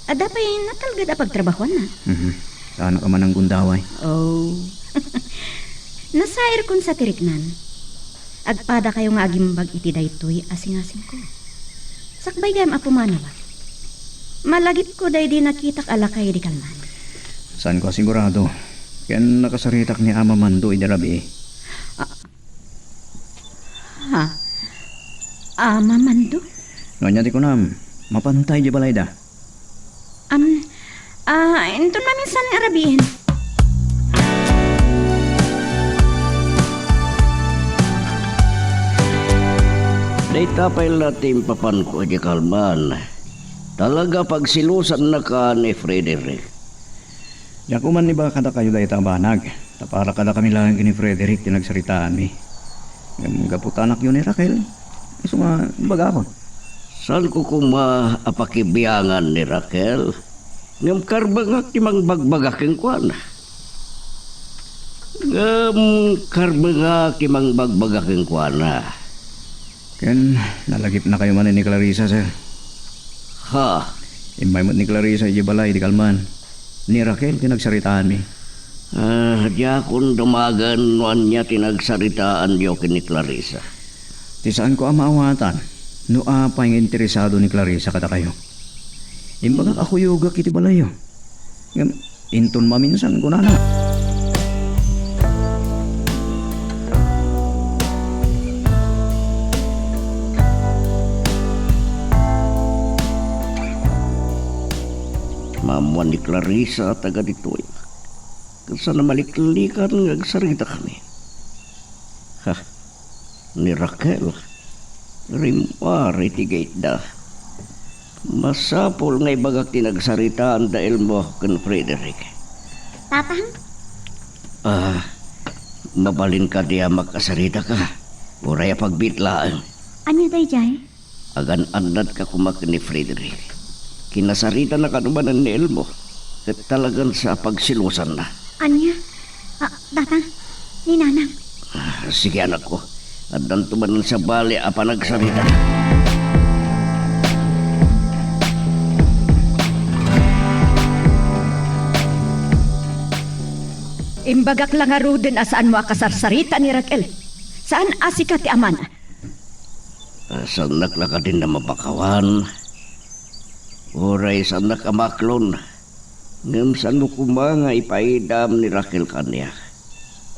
Adda pay natalged a pagtrabahuanna. Mhm. Saanak a mananggundaway. Oh. Nasairkon sa ti riknan. Agpadakayo nga agimbag iti daytoy a singasingko. Sakbay gayam a pumanaw. Malagipko daydi nakitak a lakay idi kalman. Saanko a sigurado. Ken nakasaritak ni Ama Mando idi rabii. Ah, Ha? Ama Mando? No ania ti kunam, mapantay di balayda. Am, ah, inton maminsan nga rabiin. Dayta pay la ti impapanko idi kalman. Talaga pagselusannaka ni Frederick. Diak man ibaga kadakayo dayta a banag, ta para kadakami laeng ken ni Frederick ti nagsaritaanmi. Ngem gapu ta anakyo ni Raquel, isu nga ibagakon. Saanko koma a pakibiangan ni Raquel, ngem karbengak ti mangbagbaga kenkuana. Ngem karbengak ti mangbagbaga kenkuana. Ken nalagipnakayo manen ni Clarissa, sir. Ha? Immay met ni Clarissa idiay balay idi kalman. Ni Raquel ti nagsaritaanmi. Ah, diakon damagen no ania ti nagsaritaanyo ken ni Clarissa. Ti saanko a maawatan no apay nga interesado ni Clarissa kadakayo. Imbagak a kuyogek iti balayyo. Ngem inton maminsan, kunana. Maammuan ni Clarissa a taga ditoy. Kasano maliklikan nga agsaritakami? Ha? Ni Raquel, rimmuar iti gaitda. Masapul nga ibagak ti nagsaritaanda Elmo ken Frederick. Tatang? Ah, mabalin kadi a makasaritaka? Uray a pagbiit laeng. Ania daydiay? Agan-annadka koma ken ni Frederick. Kinasaritanna kano manen ni Elmo, ket talagan sa a pagselosanna. Ania? Ah, Tatang, ni Nanang. Ah, sige, anakko. Addanto manen sa bale a panagsarita. Imbagak la ngaruden a saanmo a kasarsarita ni Raquel. Saan a sika ti amana. Ah, saannak la kadin a mapakawan. Uray saannak a maaklon. Ngem saanmo koma nga ipaidam ni Raquel kaniak.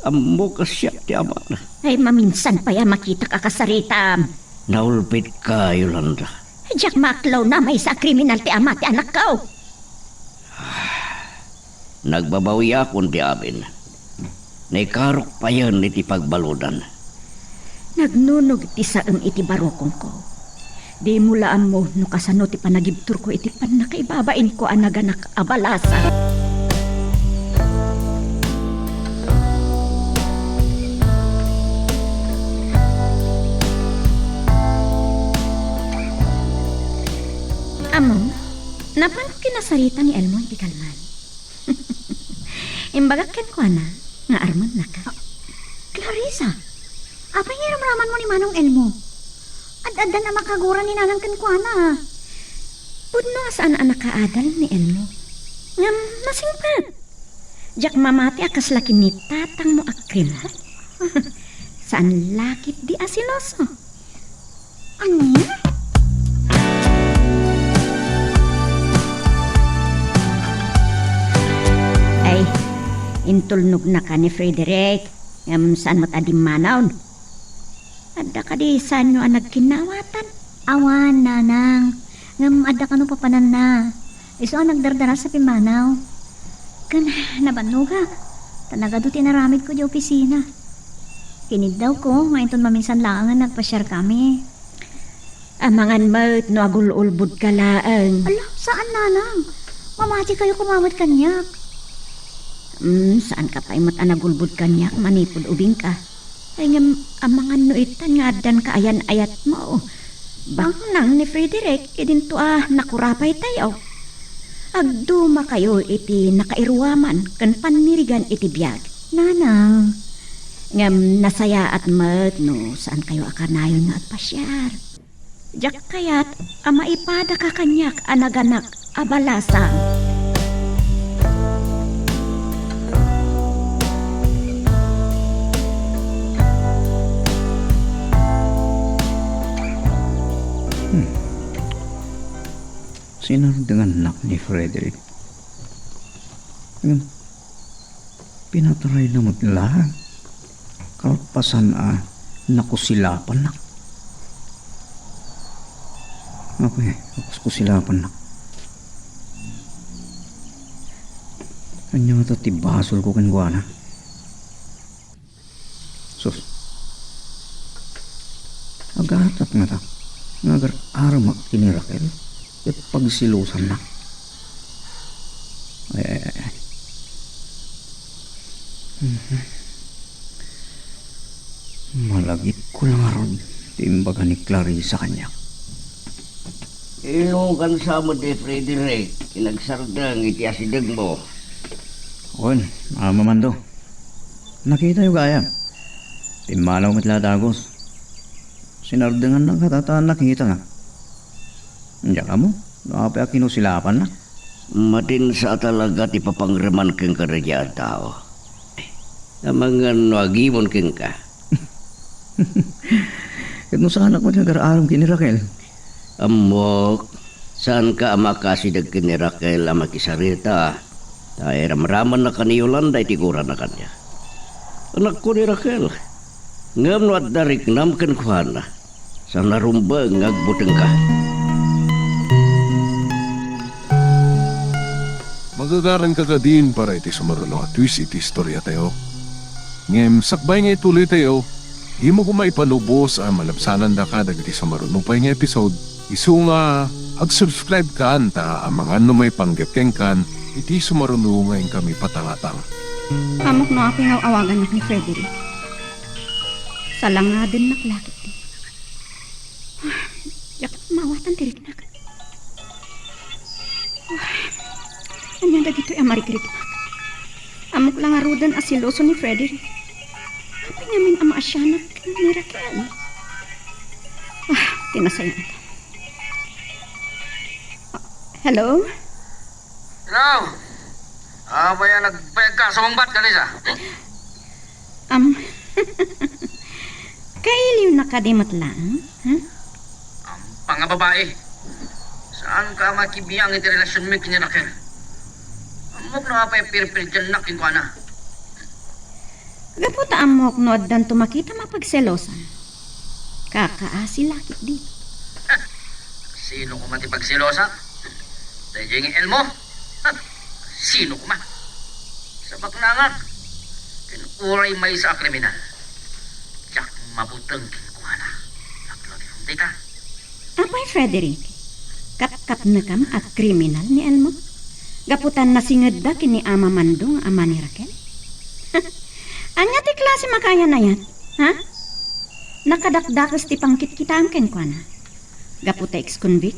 Ammok a siak ti amana. Ay, maminsan pay a makitak a kasaritam. Naulpitka, Yolanda. Diak maaklona a maysa a kriminal ti ama ti anakko. Nagbabawiakon ti amin. Naikarok payen iti pagbaludan. Nagnunot ti saem iti barukongko. Dimo la ammo no kasano ti panagibturko iti pannakaibabainko a naganak a balasa. Ammo, napanko kinasarita ni Elmo iti kalman. Imbagak kenkuana nga armennaka. Ah, Clarissa, apay nga iramramanmo ni Manong Elmo? Ad-addan a makagura ni nanang kenkuana. Pudno a saan a nakaadal ni Elmo. Ngem nasingpet. Diak mamati a kasla ken ni tatangmo a kriminal. Saan la ketdi a seloso. Ania? Ay, intulnogna ka ni Frederick. Ngem saan met a dimmanaw? Adda kadi saanyo a nagkinnawatan? Awan, nanang. Ngem adda kano papananna. Isu a nagdardaras sa pimmanaw. Ken nabannogak. Ta nagadu ti inaramidko idiay opisina. Kiniddawko nga inton maminsan laengen nagpasiarkami. Amangan met no agul-ulbodka laeng. Ala, saan, nanang. Mamatikayo koma met kaniak. Hmm, saanka pay met a nagulbod kaniak manipud ubingka. Ay, ngem amangan no itan nga addanka ayan-ayatmo. Baknang ni Frederick, idinto a nakurapaytayo. Agdumakayo iti nakairuaman ken pannirigan iti biag. Nanang. Ngem nasayaat met no saankayo a kanayon nga agpasiar. Diak kayat a maipadaka kaniak a naganak a balasang. Hmm. Sinardengannak ni Frederick. Ngem pinatarayna met laeng. Kalpasan a nakusilapannak. Apay, nakuskusilapannak. Ania ngata ti basolko kenkuana? Sus. Agatak ngata nga agar-aramak ken ni Raquel ket pagselosannak. Ay, ay, ay, ay. Mhm. Malagipko la ngarud ti imbaga ni Clarissa kaniak. Inukan sa met ni Frederick ti nagsardeng iti asidegmo. Wen, Ama Mando. Nakitayo gayam. Pimmanaw met la a dagus. Sinardengannak ngata ta nakitana. Diak ammo no apay a kinusilapannak. Matinsa a talaga ti papangreman kenka daydiay a tao. Amangan no agimon kenka. Ket no saanak met nga agar-aram ken ni Raquel? Ammok, saanka a makaasideg ken ni Raquel a makisarita, ta iramramanna ken ni Yolanda iti gurana kaniak. Anakko ni Raquel, ngem no adda riknam kenkuana, saan a rumbeng nga agbutengka. Magagaranka kadin para iti sumaruno a twist iti istoriatayo. Ngem sakbay nga ituloytayo, dimo koma ipanubos a malabsanandaka dagiti sumaruno pay nga episode. Isu nga, ag-subscribe kan ta amangan no maipanggep kenkan iti sumaruno nga inkami patangatang. Ammok no apay nga aw-awagannak ni Frederick. Salangadennak la ketdi. Diak mawatan ti riknak. Ania dagitoy a marikriknak? Ammok la ngaruden a seloso ni Frederick. Apay ngamin a maasianak ken ni Raquel? Ah, ti nasayaat. Ah, hello? Hello? Apay a nagpayagka sumungbat, Clarissa? Am, kailiwnak kadi met laeng, ha? Ampanga babai. Saanka a makibiang iti relasionmi ken ni Raquel. Ammok no apay a pirpirdiannak kenkuana. Gapu ta ammok no addanto makitam a pagselosan. Kakaasi la ketdi. Sino koma ti pagselosa? Daydiay nga Elmo? Sino koma? Sabaknangak. Ken uray maysa a kriminal. Diak mabuteng kenkuana. Laglagipem dayta. Apay, Frederick, kapkapnekam a kriminal ni Elmo? Gapu ta nasingedda ken ni Ama Mando nga ama ni Raquel? Ania ti klase makaayan-ayat, ha? Nakadakdakes ti pangkitkitaem kenkuana. Gapu ta ex-convict,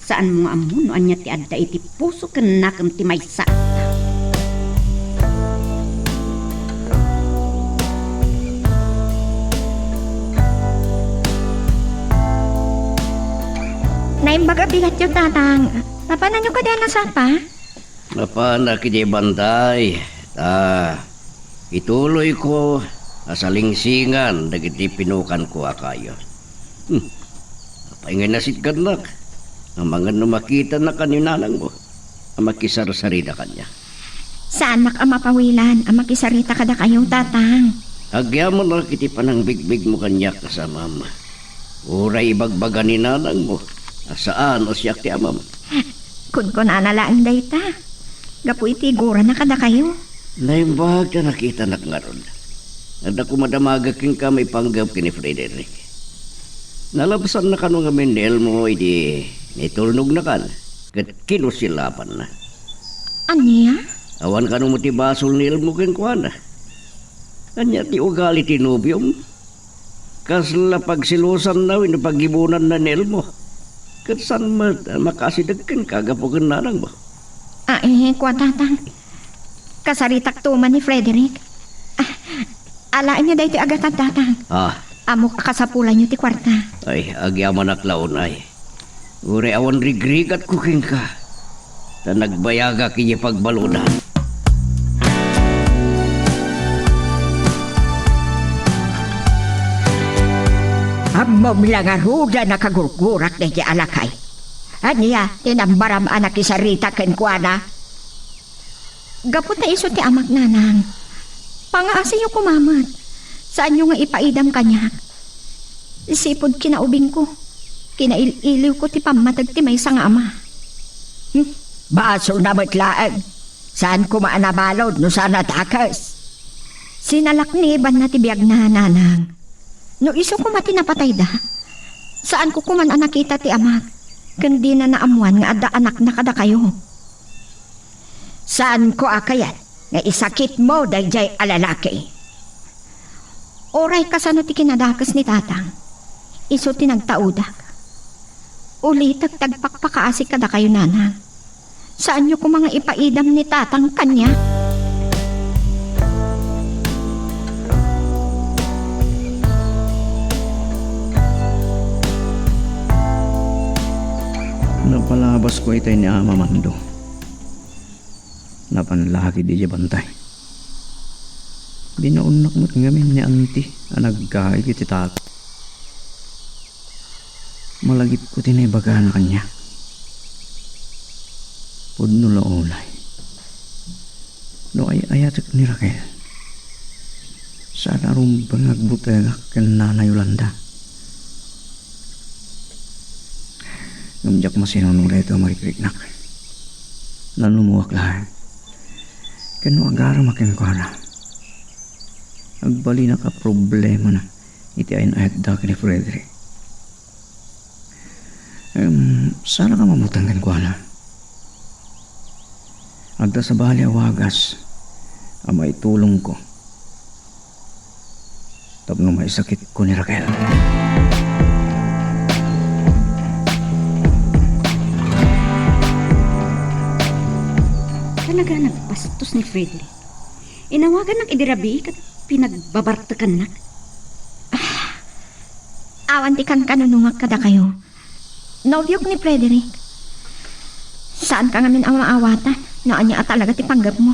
saanmo nga ammo no ania ti adda iti puso ken nakem ti maysa. Baga bigatyo, Tatang. Mapananyo kadi a nasapa? Mapanak idiay bantay. Ta, ituloyko a salingsingan dagiti pinukanko a kayo. Hmm. Apay ngay nasitgannak? Amangan no makitanak ni nanangmo a makisarsarita kaniak. Saannak a mapawilan a makisarita kadakayo, Tatang. Agyamanak iti panangbigbigmo kaniak, kas amam. Uray ibagbaga ni nanangmo a saan a siak ti amam. Kunkunana laeng dayta, gapu iti igurana kadakayo. Naimbag ta nakitanak ngarud. Adda koma damaga kenka maipanggep ken ni Frederick. Nalabsanna kano ngamin ni Elmo idi nitulnognakan ket kinusilapanna. Ania? Awan kano met ti basol ni Elmo kenkuana. Ania ti ugali ti nobiom? Kasla pagselosanna wenno pagibunanna ni Elmo? Ket saan met a makasideg kenka gapu ken nanangmo? Ah, eh, kua, Tatang. Kasaritakto man ni Frederick. Ah, alaenyo daytoy a gatad, Tatang. Ah. Ammok a kasapulanyo ti kuarta. Ay, agyamanak la unay. Uray awan rigrigatko kenka, ta nagbayagak idiay pagbaludan. Ammom la ngarud a nakagurgurak daydiay a lakay. Ania ti nambaram a nakisarita kenkuana? Gapu ta isu ti amak, Nanang. Pangaasiyo koma met. Saanyo nga ipaidam kaniak. Sipud kinaubingko, kinail-iliwko ti pammateg ti maysa nga ama. Hmm? Basolna met laeng. Saan koma a nabalud no saan a dakes. Sinalaknibanna ti biagna, Nanang. No isu koma ti napatayda, saanko koman a nakita ti amak, ken dina naammoan nga adda anakna kadakayo. Saanko a kayat nga isakitmo daydiay a lalaki. Uray kasano ti kinadakes ni Tatang, isu ti nagtaudak. Ulitek ti agpakpakaasi kadakayo, Nanang. Saanyo koma nga ipaidam ni Tatang kaniak? Napalabasko itay ni Ama Mando. Napan la ketdi idiay bantay. Binaonnak met ngamin ni Auntie a naggaig iti tata. Malagipko ti naibagana kaniak. Pudno la unay. No ay-ayatek ni Raquel, saan a rumbeng nga agbutengak ken Nana Yolanda. Ngem diak masinuno daytoy a marikriknak. Nanumuak laeng. Ken no agaram a kenkuana, agbalinak a problemana iti ayan-ayatda ken ni Frederick. Em, saanak a mabuteng kenkuana. Adda sabali a wagas a maitulongko tapno maisakitko ni Raquel. Talaga nagbastos ni Frederick. Inawagannak idi rabii ket pinagbabartekannak. Ah, awan ti kankanunongak kadakayo. Nobiok ni Frederick. Saanka ngamin a maawatan no ania a talaga ti panggepmo.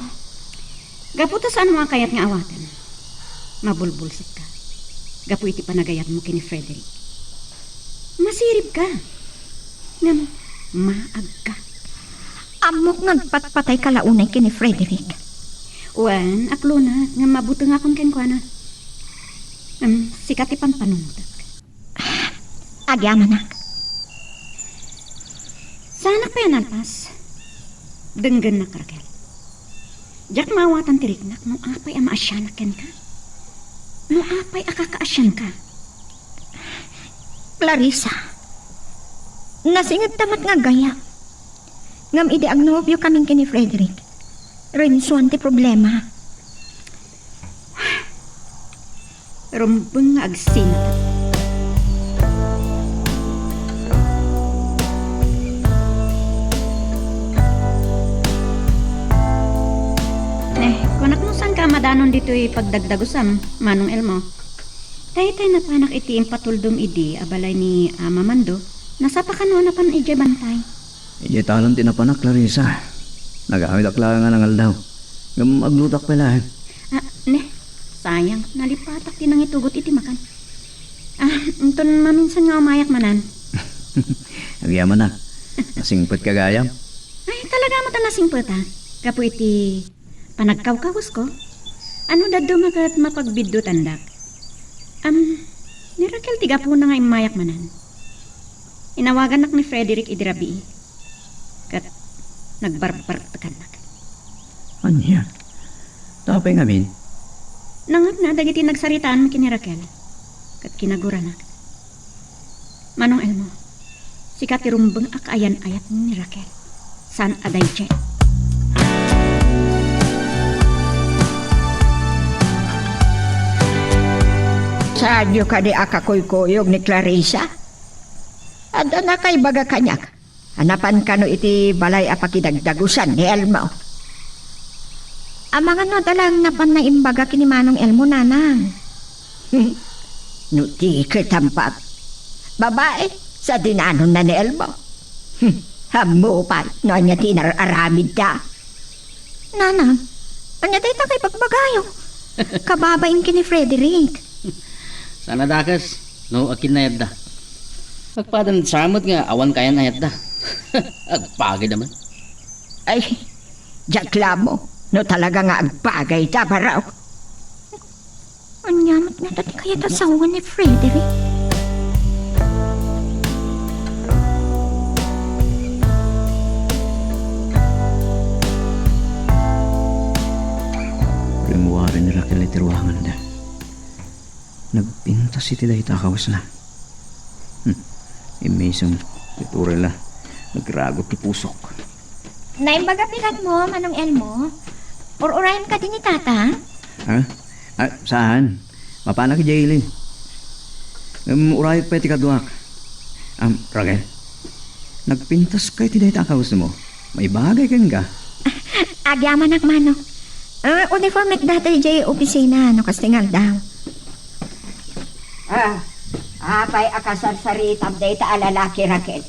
Gapu ta saanmo a kayat nga awaten, mabulbulsekka gapu iti panagayatmo ken ni Frederick. Masiribka. Ngem maagka. Ammok nga agpatpatayka la unay ken ni Frederick. Wen, aklonak, ngem mabutengakon kenkuana. Em, sika ti pampanunotek. Agyamanak. Saanak pay a nalpas. Denggennak, Raquel. Diak maawatan ti riknak no apay a maasianak kenka. No apay a kakaasianka. Clarissa, nasingedta met nga aggayam. Ngem idi agnobiokamin ken ni Frederick, rinsuan ti problema. Rumbeng nga agsinata. Eh, kunak no saanka a madanon ditoy pagdagdagusam, Manong Elmo. Daytay napanak iti impatuldom idi a balay ni Ama Mando. Nasapa kano a napan idiay bantay? Idiay talon ti napanak, Clarissa. Nagawidak laeng a nangaldaw. Ngem aglutak pay laeng. Ah, ne, sayang, nalipatak ti nangitugot iti makan. Ah, inton maminsan nga umayak manen. Agyamanak. Nasingpetka gayam? Ay, talaga met a nasingpetak. Gapu iti panagkawkawesko, no dadduma ket mapagbiddutanda. Am, ni Raquel ti gapuna nga immayak manen. Inawagannak ni Frederick idi rabii, ket nagbarbartekannak. Ania? Apay ngamin? Nangngegna dagiti nagsaritaanmi ken ni Raquel, ket kinaguranak. Manong Elmo, sika ti rumbeng a kaayan-ayat ni Raquel. Saan a daydiay. Saanyo kadi a kakuykuyog ni Clarissa? Adda nakaibaga kaniak a napan kano iti balay a pakidagdagusan ni Elmo. Amangan no adda laeng napan naimbaga ken ni Manong Elmo, Nanang. No di ket ampak. Babae, sadinanonna ni Elmo. Ammo pay no ania ti inar-aramidda. Nanang, ania dayta nga ibagbagayo? Kababain ken ni Frederick. Saan a dakes no akin-ayatda. Agpadan sa met nga awan kaayan-ayatda. Agbagayda man. Ay, diak la ammo no talaga nga agbagayda, barok. Ania met ngata ti kayat a sawen ni Frederick? Rimmuaren ni Raquel iti ruanganda. Nagpintas iti dayta a kawesna. Hmm. Immisem ti turay la nagragot ti pusok. Naimbaga ti gatmo, Manong Elmo? Ur-urayen kadi ni Tata? Ha? Ah, saan? Mapanak idiay ili. Ngem urayek pay ti kaduak. Am, Raquel, nagpintaska iti dayta a kawesmo. Maibagay kenka. Agyamanak, Manong. Ah, uniformek dayta idiay opisina no kasta nga aldaw. Ah, apay a kasarsaritam dayta a lalaki, Raquel?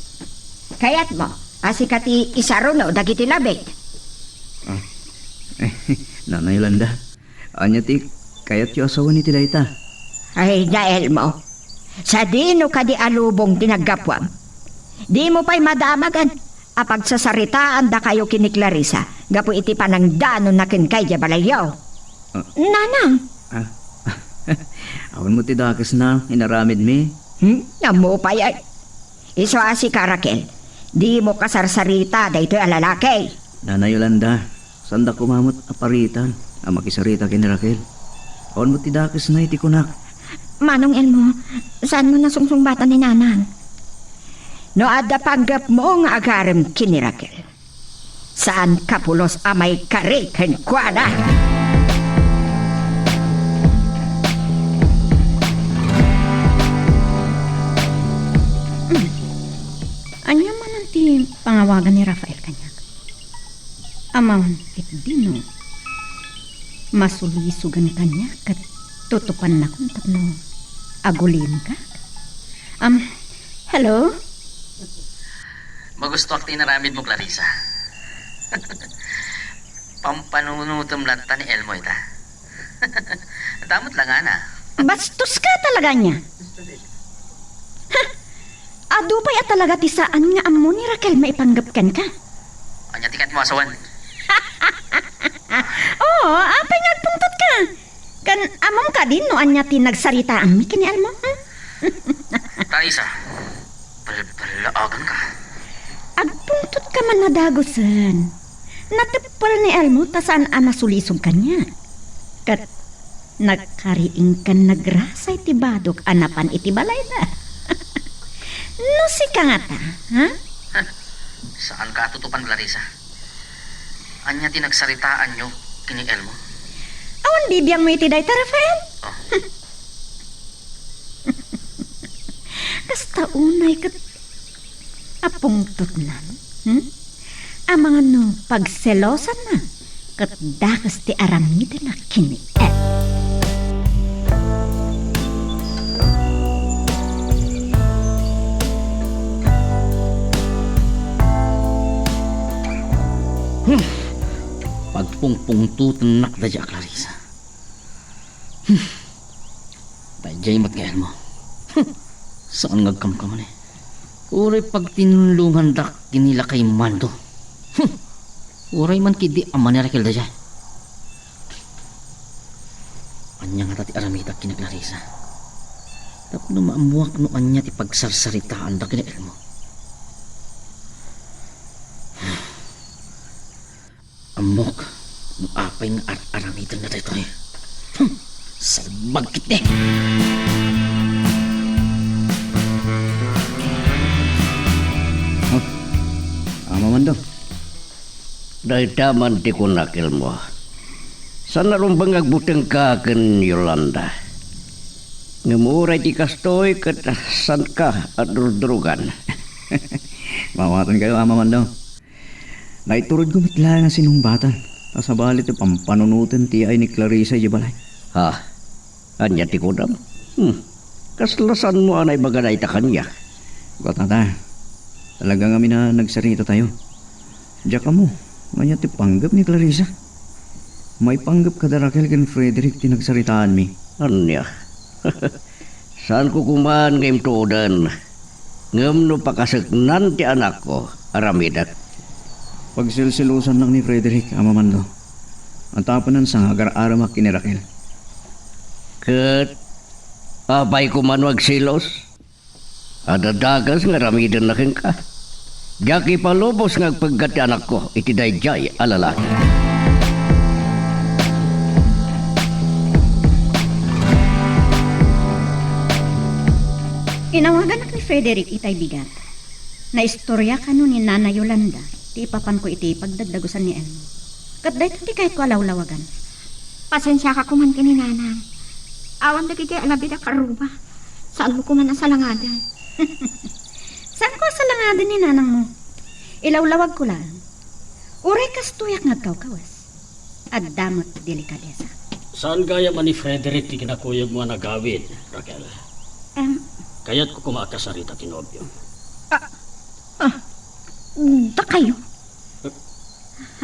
Kayatmo a sika ti isaruno dagiti labit? Ah, Nanay Yolanda, ania ti kayatyo a sawen iti dayta? Ay, Elmo, sadino kadi a lubong ti naggapuam? Dimo pay madamagan a pagsasaritaandakayo ken ni Clarissa gapu iti panangdanonna kenka idiay balayyo. Ah. Nanang! Ah. Awan mo ti dakesna inaramidmi? Hmm? Ammo pay ay. Isu a sika, Raquel, dimo kasarsarita daytoy a lalaki. Nanay Yolanda, saanda koma met a paritan a makisarita ken ni Raquel. Awan met ti dakesna iti kunak. Manong Elmo, saanmo nasungsungbatan ni Nanang? No adda panggepmo nga agarem ken ni Raquel, saanka pulos a maikari kenkuana. Ania manen ti pangawagan ni Rafael kaniak? Amangan ketdin no masulisogan kaniak ket tutupannakon tapno agulimkak. Am, hello? Magustoak ti inaramidmo, Clarissa. Pampanunotem latta ni Elmo ita. Damot la ngana. Bastoska talaga ania. Ha? Adu pay a talaga ti saan nga ammo ni Raquel maipanggep kenka. Ania ti kayatmo a sawen? Oo, apay nga agpungtotka? Ken ammom kadin no ania ti nagsaritaanmi ken ni Elmo, hmm? Clarissa, balballaaganka. Agpungtotka man a dagusen. Nateppel ni Elmo ta saan a nasulisog kaniak. Ket nagkariing ken nagrasay ti badok a napan iti balayda. No sika ngata, ha? Saanka a tutupan, Clarissa. Ania ti nagsaritaanyo ken ni Elmo? Awan bibiangmo iti dayta, Rafael? Oh. Kasta unay ket apungtotnan, hmm? Amangan no pagselosanna ket dakes ti aramidena ken ni Elmo. Hmm. Pagpungpungtutennak daydiay a Clarissa. Hmm. Daydiay met nga Elmo. Hmm. Saan nga agkamkamali. Uray pagtinulongandak ken ni lakay Mando. Hmm. Uray man ketdi ama ni Raquel daydiay. Ania ngata ti aramidak ken ni Clarissa? Tapno maammuak no ania ti pagsarsaritaanda ken ni Elmo. Ammok no apay nga ar-aramidenna daytoy. Hmm, salbag ketdi. Oh, Ama Mando. Dayta man ti kunak, Elmo. Saan a rumbeng nga agbutengka ken Yolanda. Ngem uray ti kastoy ket saanka a durdurugan. Maawatankayo, Ama Mando. Naiturodko met laeng a sinungbaten, ta sabali ti pampanunoten ti yaay ni Clarissa idiay balay. Ha? Ania ti kunam? Hmm. Kasla saanmo a naibaga dayta kaniak? Wa, Tata. Talaga ngamin a nagsaritatayo. Diak ammo no ania ti panggep ni Clarissa. Maipanggep kada Raquel ken Frederick ti nagsaritaanmi. Ania? Saanko koman nga imtuoden. Ngem no pakaseknan ti anakko, aramidek. Pagsilsilusannak ni Frederick, Ama Mando. Anta a panansa nga agar-aramak ken ni Raquel. Ket apay koman no agsilos? Adda dakes nga aramidenna kenka. Diak ipalubos nga agpeggat ti anakko iti daydiay a lalaki. Inawaganak ni Frederick itay bigat. Naistorya kano ni Nana Yolanda ti ipapanko iti pagdagdagusan ni Elmo. Ket dayta ti kayatko a lawlawagan. Pasensiaka koman ken ni Nanang. Awan dagiti alabid a karruba. Saanmo koman a salangaden. Saanko a salangaden ni nanangmo. Ilawlawagko laeng. Uray kastoyak nga agkawkawas. Adda met delikadesa. Saan gayam a ni Frederick ti kinakuyogmo a nagawid, Raquel? Em. Kayatko koma a kasarita ti nobiom. Ah, ah, dakayo?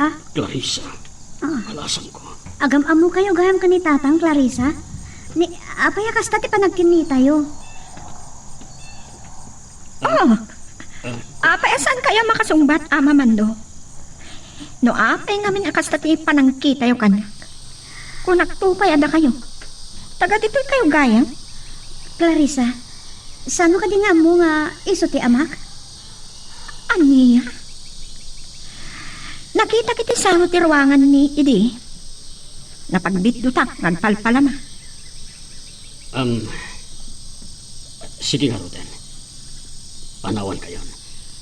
Ha? Clarissa. Ah. Alasangko. Agam-ammokayo gayam ken ni Tatang, Clarissa? Ni, apay a kasta ti panagkinnitayo? Ah. Oh! Ah. Apay a saankayo a makasungbat, Ama Mando? No apay ngamin a kasta ti panagkitayo kaniak, kunakto pay a dakayo. Taga ditoy kayo gayam? Clarissa, saanmo kadi nga ammo nga isu ti amak? Ania? Nakitak iti sango ti ruanganmi idi. Napagbiddutak nga agpalpalama. Am, sige ngaruden. Panawankayon.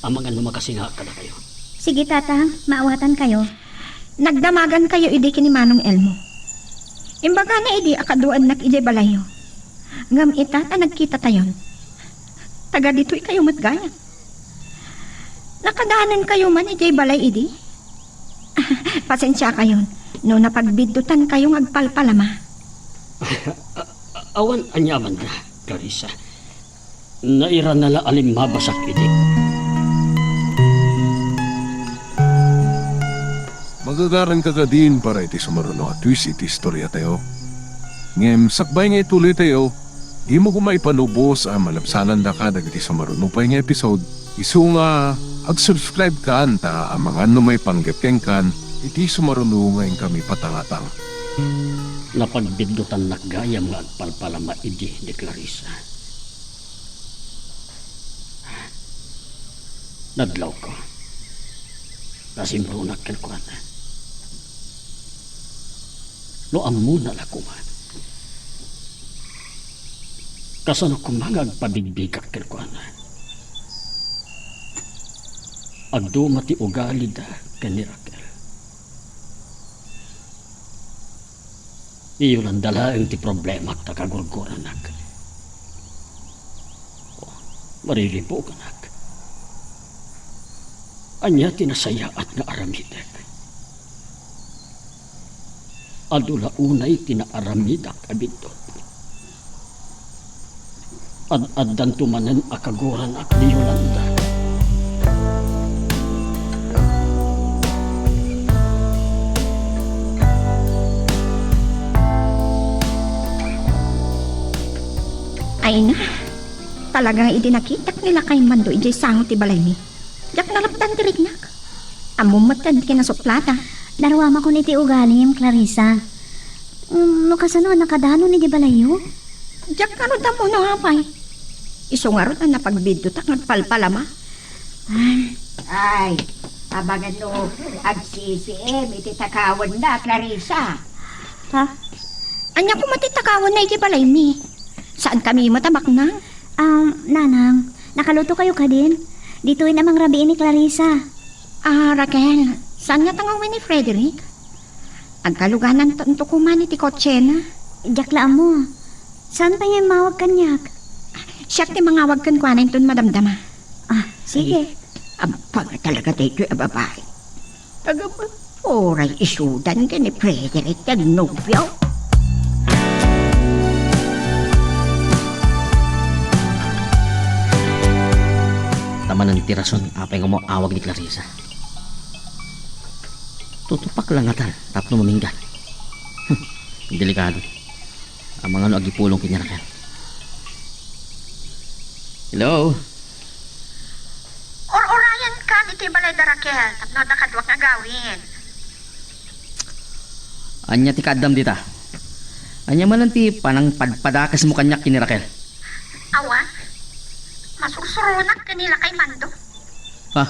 Amangan no makasingaak kadakayo. Sige, Tatang, maawatankayo. Nagdamagankayo idi ken ni Manong Elmo. Imbagana idi a kaduaennak idiay balayyo. Ngem ita ta nagkitatayon. Taga ditoykayo met gayam. Nakadanenkayo man idiay balay idi? Pasensiakayon no napagbiddutankayo nga agpalpalama. A-, a-, awan aniamanna, Clarissa. Nairanala a limmabasak idi. Magagaranka kadin para iti sumaruno a twist iti istoriatayo. Ngem sakbay nga ituloytayo, dimo koma ipalubos a malabsanandaka dagiti sumaruno pay nga episode, isu nga ag-subscribe kan ta amangan no maipanggep kenkan iti sumaruno nga inkami patangatang. Napagbiddutannak gayam nga agpalpalama idi ni Clarissa. Nadlawko. Nasimronak kenkuana. No ammona la koma, kasano koma nga agpabigbigak kenkuana? Agduma ti ugalida ken ni Raquel. Ni Yolanda laeng ti problemak ta kagurgoranak. Mariribuganak. Ania ti nasayaat nga aramidek? Adu la unay ti naaramidak a biddut. Ad-addanto manen a kaguran a ni Yolanda. Ay na, talaga nga idi nakitak ni lakay Mando idiay sango ti balaymi, diak nalabdan ti riknak. Ammom met ti kinasuplada. Naruamakon iti ugalim, Clarissa. Mm, no kasano a nakadanon iti balayyo? Diak ngarud ammo no apay. Isu ngarud a napagbidiotak nga agpalpalama. Ay. Ay, amangan no agsisiim iti takawenna, Clarissa. Ha? Ania koma ti takawenna iti balaymi? Saan kami met a maknang? Um, Nanang, nakaluto kayo kadin? Ditoy na mangrabii ni Clarissa. Ah, Raquel, saan nga tangaw ni Frederick? Agkalugananto koma iti kotsena. Diak la ammo. Saan pay nga immawag kaniak? Siak ti mangawag kenkuana inton madamdama. Ah, sige. Ay, ampanga talaga daytoy a babai. Taga, uray isudan ken ni Frederick ti agnobio. Tamanen ti rason apay nga umawag ni Clarissa. Tutupak la ngatan tapno maminggan. Hmm, delikado. Amangan no agipulong ken ni Raquel. Hello? Ur-urayan kan iti balay da Raquel tapno adda kaduak nga agawid. Ania ti kaaddam dita? Ania manen ti panangpadpadakesmo kaniak ken ni Raquel? Awan. Masursuronak ken ni lakay Mando. Ha?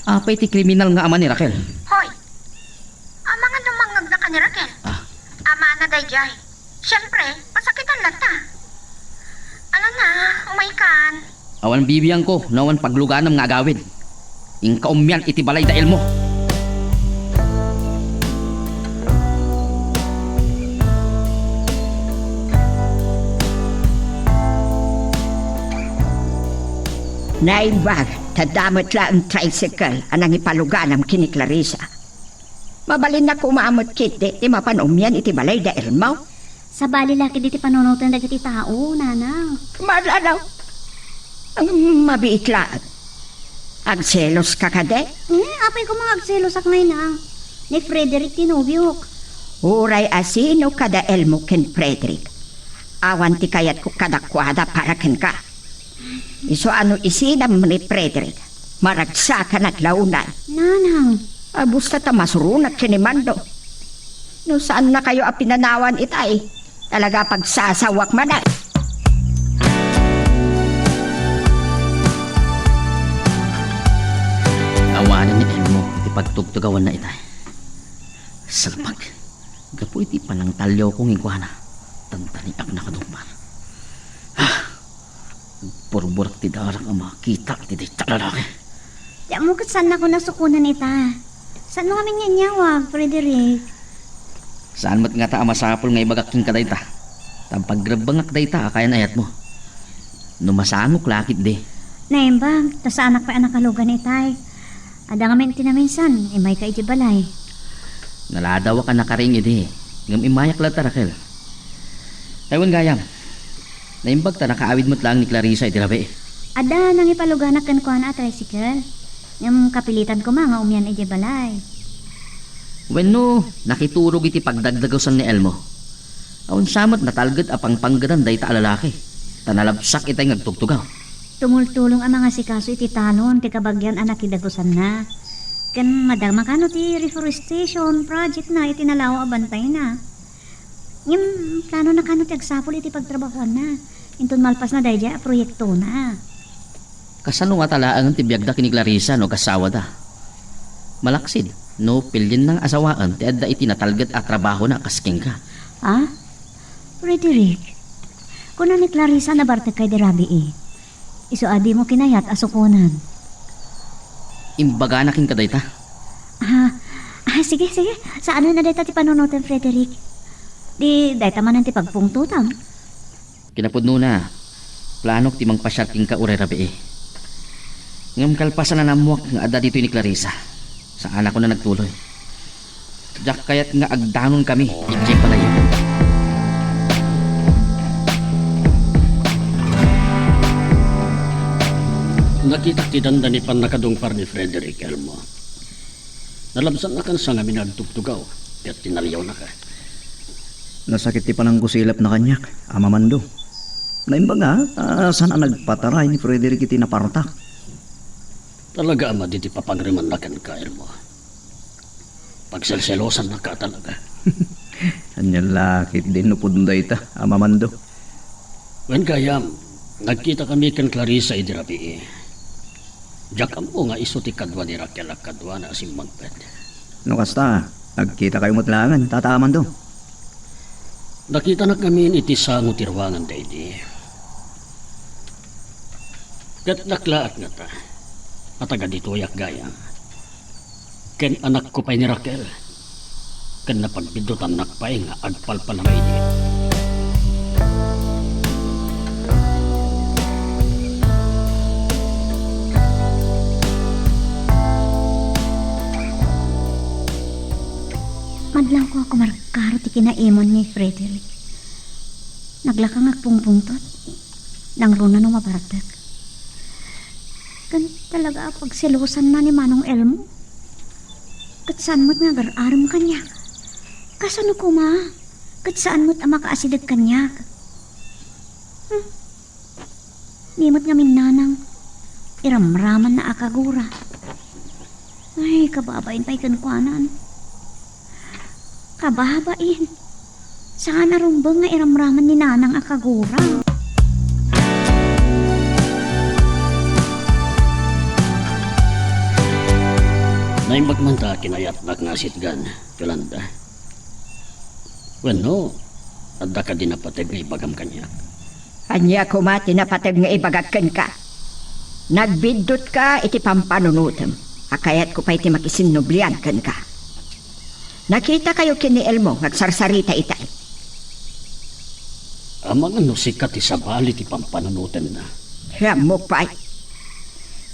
Apay ti kriminal nga ama ni Raquel? Hoy! Amangan no mangngegna ken ni Raquel. Ah. Amana daydiay. Siempre, pasakitan latta. Ala na, umaykan. Awan bibiangko no awan pagluganam nga agawid. Inka umian iti balay da Elmo. Naimbag, ta adda met laeng tricycle a nangipaluganam ken ni Clarissa. Mabalinnak koma met ketdi ti mapan umian iti balay da Elmo. Sabali la ketdi ti panunoten dagiti tao, Nanang. Maadladaw. Ang mabiit laeng. Agselos ka kadi? Eh, apay koma nga agselosak, Nanang? Ni Frederick ti nobiok. Uray a sino kada Elmo ken Frederick. Awan ti kayatko kadakuada para kenka. Isu a no isinam ni Frederick, maragsakan aglaunay. Nanang. Abusta ta masuronak ken ni Mando. No saannakayo a pinanawan itay, talaga pagsasawak manen. Awanen ni Elmo iti pagtugtugawanna itay. Salpag. Gapu iti panangtaliawko kenkuana, tantaniak nakadungpar. Ah! Agburburak ti darak a makita iti dayta a lalaki. Ti ammo ket saannakon a sukonen ita. Saanmo ngamin nga inyawag, Frederick? Saan met ngata a masapul nga ibagak kenka dayta. Ta pagrebbengak dayta a kayan-ayatmo. No masangok la ketdi. Naimbag, ta saanak pay a nakalugan itay. Adda ngamin ti naminsan, immayka iti balay. Naladawak a nakariing idi, ngem immayak latta, Raquel. Ay, wen gayam, naimbag ta nakaawid met laeng ni Clarissa iti rabii. Adda nangipaluganak kenkuana a tricycle, ngem kapilitan koma nga umian iti balay. Wenno, nakiturog iti pagdagdagusan ni Elmo. Awan sa met natalged a pangpanggedan dayta a lalaki, ta nalabsak itay nga agtugtugaw. Tumultulong a mangasikaso iti talon ti kabagian a nakidagusanna. Ken madama kano ti reforestation project na iti nalawa a bantayna. Ngem planona kano ti agsapul iti pagtrabahuanna inton malpasna daydiay a proyektona. Kasano ngata laengen ti biagda ken ni Clarissa no agasawada? Malaksid no pilienna nga asawaen ti adda iti natalged a trabahona a kas kenka. Ha? Frederick, kuna ni Clarissa a nabartekka idi rabii. Isu a dimo kinayat a sukonen. Imbagana kenka dayta? Ah, ah, sige, sige. Saanen a dayta ti panunotem, Frederick. Di dayta manen ti pagpungtotam. Kinapudnona, planok ti mangpasiar kenka uray rabii. Ngem kalpasan a naammoak nga adda ditoy ni Clarissa, saanakon a nagtuloy. Diak kayat nga agdanonkami idiay palayo. Nakitak ti dandani pannakadungpar ni Frederick, Elmo. Nalabsannakan sa ngamin nga agtugtugaw, ket tinaliawnaka. Nasakit ti panangkusilapna kaniak, Ama Mando. Naimbag a, ta saan a nagpataray ni Frederick iti napartak. Talaga a madi ti papagrimanna kenka, Elmo. Pagselselosannaka talaga. Ania la ketdin no pudno dayta, Ama Mando? Wen gayam, nagkitakami ken Clarissa idi rabii. Diak ammo nga isu ti kadua ni Raquel a kaduana a simmangpet. No kasta, nagkitakayo met laengen, Tata Mando? Nakitanak ngamin iti sango ti ruangan daydi. Ket naklaat ngata a taga ditoyak gayam. Ken anakko pay ni Raquel. Ken napagbiddutannak pay nga agpalpalama idi. Madlangko a kumarkaro ti kinaimon ni Frederick. Naglaka nga agpungpungtot. Nangruna no mabartek. Ken talaga a pagselosanna ni Manong Elmo. Ket saan met nga agar-arem kaniak. Kasano koma? Ket saan met a makaasideg kaniak. Hmm. Ni met ngamin nanang, iramramanna a kagura. Ay, kababain pay kenkuanan. Kababain. Saan a rumbeng nga iramraman ni nanang a kagura. Naimbag man ta kinayatnak nga asitgan, Yolanda. Wenno, adda kadi napateg nga ibagam kaniak? Ania koma ti napateg nga ibagak kenka? Nagbiddutka iti pampanunotem a kayatko pay ti makisinnublian kenka. Nakitakayo ken ni Elmo nga agsarsarita itay. Amangan no sika ti sabali ti pampanunotenna. Ammok pay.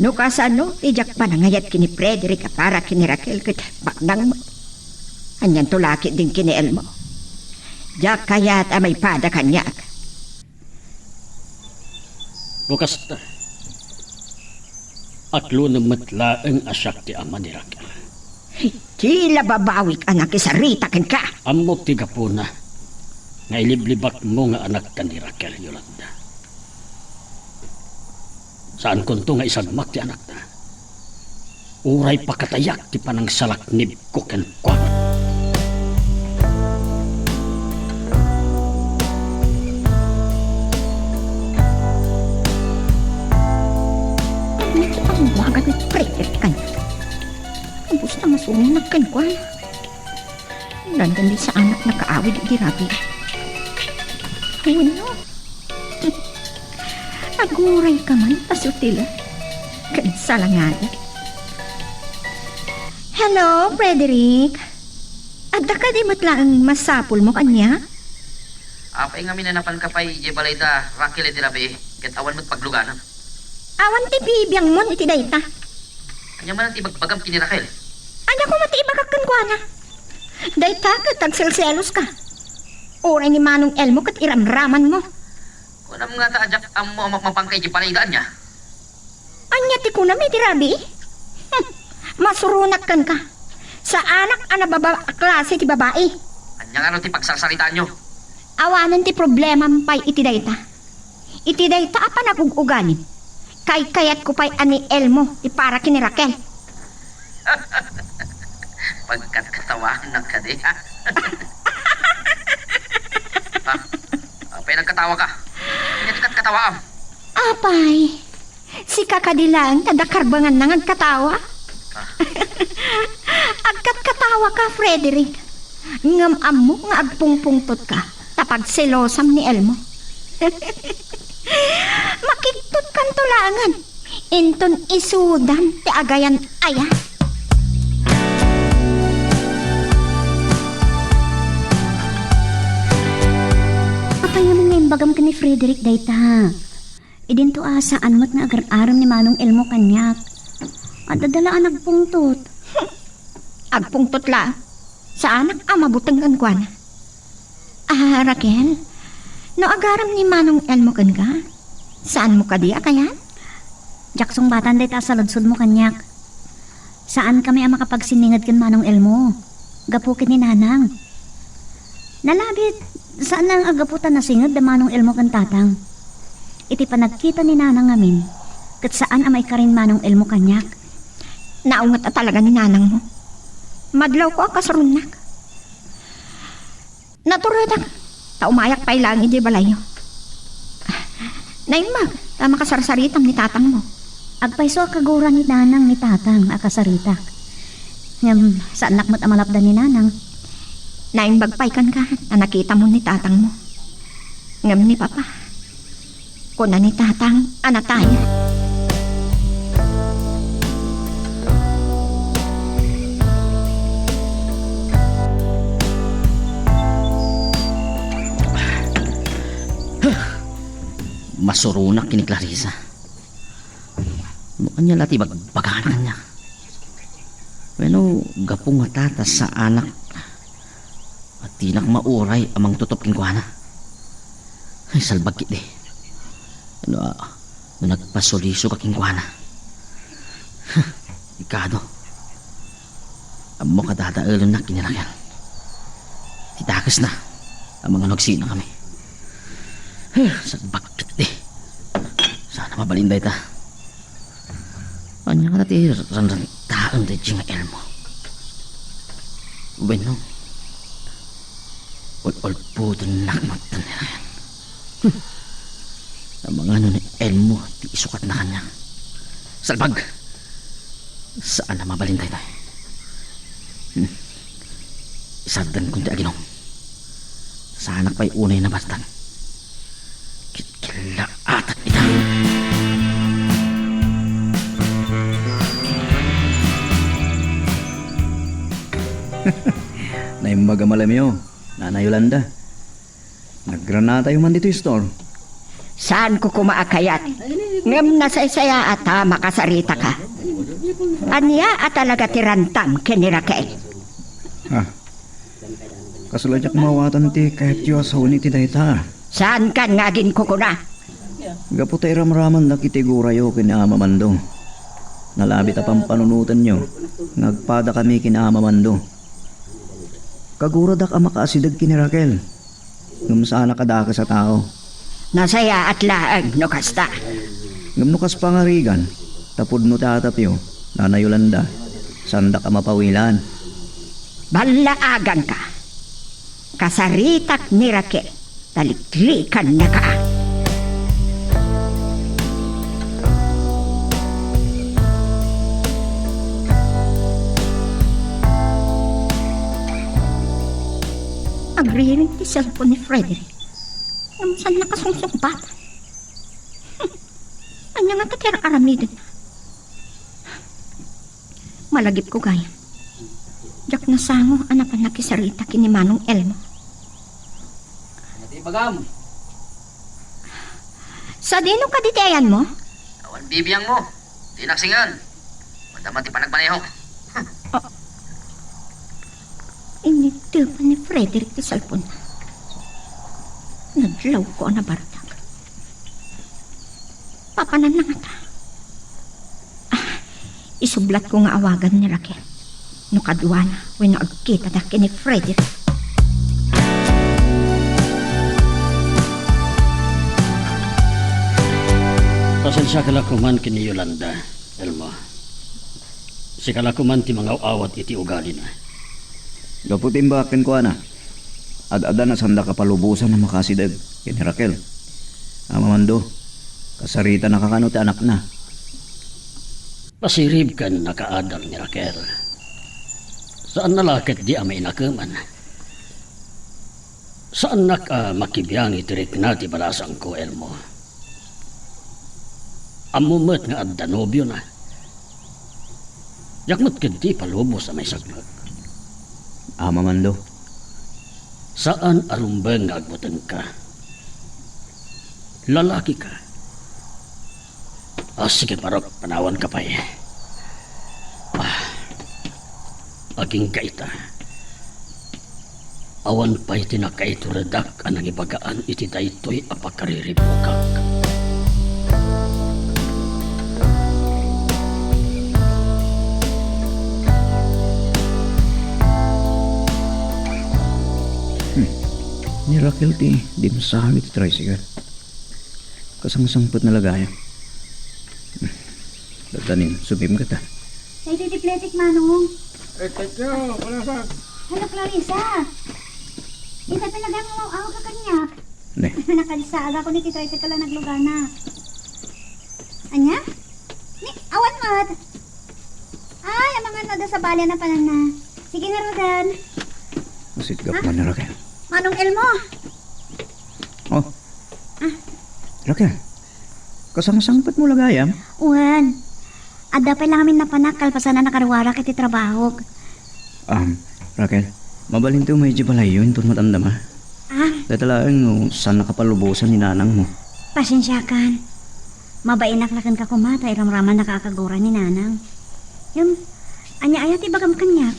No kasano ti diak panangayat ken ni Frederick a para ken ni Raquel ket baknang met. Anianto la ketdin ken ni Elmo? Diak kayat a maipada kaniak. No kasta, aklonem met laeng a siak ti ama ni Raquel. Ti la babawik a nakisarita kenka. Ammok ti gapuna nga iliblibakmo nga anakka ni Raquel, Yolanda. Saankonto nga isagmak ti anakta. Uray pakatayak ti panangsalaknibko kenkuana. Ania ti pangwagan ni Frederick kaniak? Ubos ta masuronak kenkuana. Dandan di saanak nakaawid iti rabii. Wenno, aguray ka man, pasutila. Ken salangada. Hello, Frederick. Adda kadi met laeng masapulmo kaniak? Apay ngamin a napanka pay idiay balay da Raquel iti rabii, ket awan met pagluganam. Awan ti bibiangmon iti dayta. Ania man ti ibagbagam ken ni Raquel? Ania koma ti ibagak kenkuana? Dayta ket agselseloska. Uray ni Manong Elmo ket iramramanmo. Kunam ngata a diak ammo a mapmapanka iti balay da, ania? Ania ti kunam iti rabii? Hmm, masuronak kenka. Saanak a nababa a klase ti babai. Ania ngaro ti pagsarsaritaanyo? Awanen ti problemam pay iti dayta. Iti dayta a panagug-ugalim, kaykayatko pay a ni Elmo ti para ken ni Raquel. Pagkatkatawaannak kadi, ha? Ha? Apay nagkatawaka? Ania ti katkatawaam? Apay, sika kadi laeng ti adda karbenganna nga agkatawa? Ha? Agkatkatawaka, Frederick. Ngem ammok nga agpungpungtotka ta pagselosam ni Elmo. Makigtotkanto laengen inton isudam ti agayan-aya. Apay ngamin nga imbagam ken ni Frederick dayta? Idinto a saan met nga agar-arem ni Manong Elmo kaniak. Adda la a nagpungtot. Agpungtot la. Saanak a mabuteng kenkuana. Ah, Raquel, no agarem ni Manong Elmo kenka, saanmo kadi a kayat? Diak sungbatan dayta a saludsodmo kaniak. Saankami a makapagsininged ken Manong Elmo, gapu ken ni Nanang. Nalabit, saan laeng a gapu ta nasinged da Manong Elmo ken Tatang. Iti panagkita ni Nanang ngamin, ket saan a maikarin Manong Elmo kaniak. Naunget a talaga ni Nanangmo. Madlawko a kasuronnak. Naturedak, ta umayak pay laeng idiay balayyo. Naimbag ta makasarsaritam ni tatangmo. Agpayso a kagura ni Nanang ni Tatang a kasaritak. Ngem saannak met a malapdan ni Nanang. Naimbag pay kenka a nakitam ni tatangmo. Ngem ni Papa, kuna ni Tatang a natayat. Masuronak ken ni Clarissa. No ania la ti bagbagana kaniak? Wenno gapu ngata ta saanak a dinak mauray a mangtutup kenkuana? Ay, salbag ketdi. No, ah, no nagpasulisok kenkuana. Huh, delikado. Ammok a dadaelennak ken ni Raquel. Ti dakesna, amangan no agsinakami. Huh, salbag ketdi. Saan a mabalin dayta. Ania ngata ti ranrantaem daydiay nga Elmo? Wenno, ul-ulbodennak met ni Raquel. Hmm. Amangan no ni Elmo ti isukatna kaniak. Salbag! Saan a mabalin daytoy. Hmm. Isardengko ti aginum. Saanak pay unay a nabartag. Kitkillaatak ita. Naimbag a malamyo, Nana Yolanda. Nagranatayo man ditoy store. Saanko koma a kayat, ngem nasaysayaat a makasaritaka. Ania a talaga ti rantam ken ni Raquel? Ah, kasla diak maawatan ti kayatyo a sawen iti dayta. Saankan nga aginkukuna? Gapu ta iramramandak iti gurayo ken ni Ama Mando. Nalabit a pampanunotenyo nga agpadakami ken ni Ama Mando. Kaguradak a makaasideg ken ni Raquel. Ngem saanak a dakes a tao. Nasayaat laeng no kasta. Ngem no kas pangarigan, ta pudno ti atapyo, Nana Yolanda, saandak a mapawilan. Ballaaganka. Kasaritak ni Raquel, ta liklikannaka. Agriring ti cellphone ni Frederick. Ngem saan nakasungsungbatan? Hmm. Ania ngata ti ar-aramiden? Malagipko gayam. Diak nasango a napan nakisarita ken ni Manong Elmo. Ania ti ibagam? Sadino kadi ti ayanmo? Awan bibiangmo. Dinak singan. Madama ti panagmanehok. Ah. Initepan ni Frederick ti cellphone-na. Nadlawko a nabartak. Papananna ngata? Ah, isublatko nga awagan ni Raquel no kaduana wenno agkitada ken ni Frederick. Pasensiaka la koman ken ni Yolanda, Elmo. Sika la koman ti mangaw-awat iti ugalina. Gapu ti imbagak kenkuana, ad-adda a saandaka palubosan a makaasideg ken ni Raquel. Ama Mando, kasaritanaka kano ti anakna. Pasirib ken nakaadal ni Raquel. Saanna la ketdi a mainakeman. Saannak a makibiang iti rikna ti balasangko, Elmo. Ammom met nga adda nobiona. Diak met ketdi palubos a maisagmek. Ama Mando. Saan a rumbeng nga agbutengka. Lalakika. Ah, sige, Parok, panawanka pay. Ah, agingga ita. Awan pay ti nakaituredak a nangibagaan iti daytoy a pakariribukak. Hmm. Ni Raquel ti dimsaang iti tricycle. Kasangsangpet na la gayam. Dagdanin, sumim ka ta. Ay, titipletik, Manong. Eh, thank you, Manong. Hello, Clarissa. Ita talaga nga aw ka kaniak. Ne. Nakalisa, aga ko ni kita iti kala naglugana. Anya? Ni, awan mat. Ay, amangan no da sa bali na pananna. Sige nga, Rodan. Masidgap man ni Raquel. Manong Elmo. Oh. Ah. Raquel, kasangsangpet mo la gayam? Wen. Adda pay lang amin napanak kalpasan a nakaruarak iti trabahok. Um, Raquel, mabalinto umay idiay balayyo inton madamdama. Ah? Dayta laeng no saan nakapalubosan ni nanang mo. Pasensiakan. Mabainak la kenka koma ta iramraman naka a kagura ni nanang. Ngem, ania aya ti ibagam kaniak?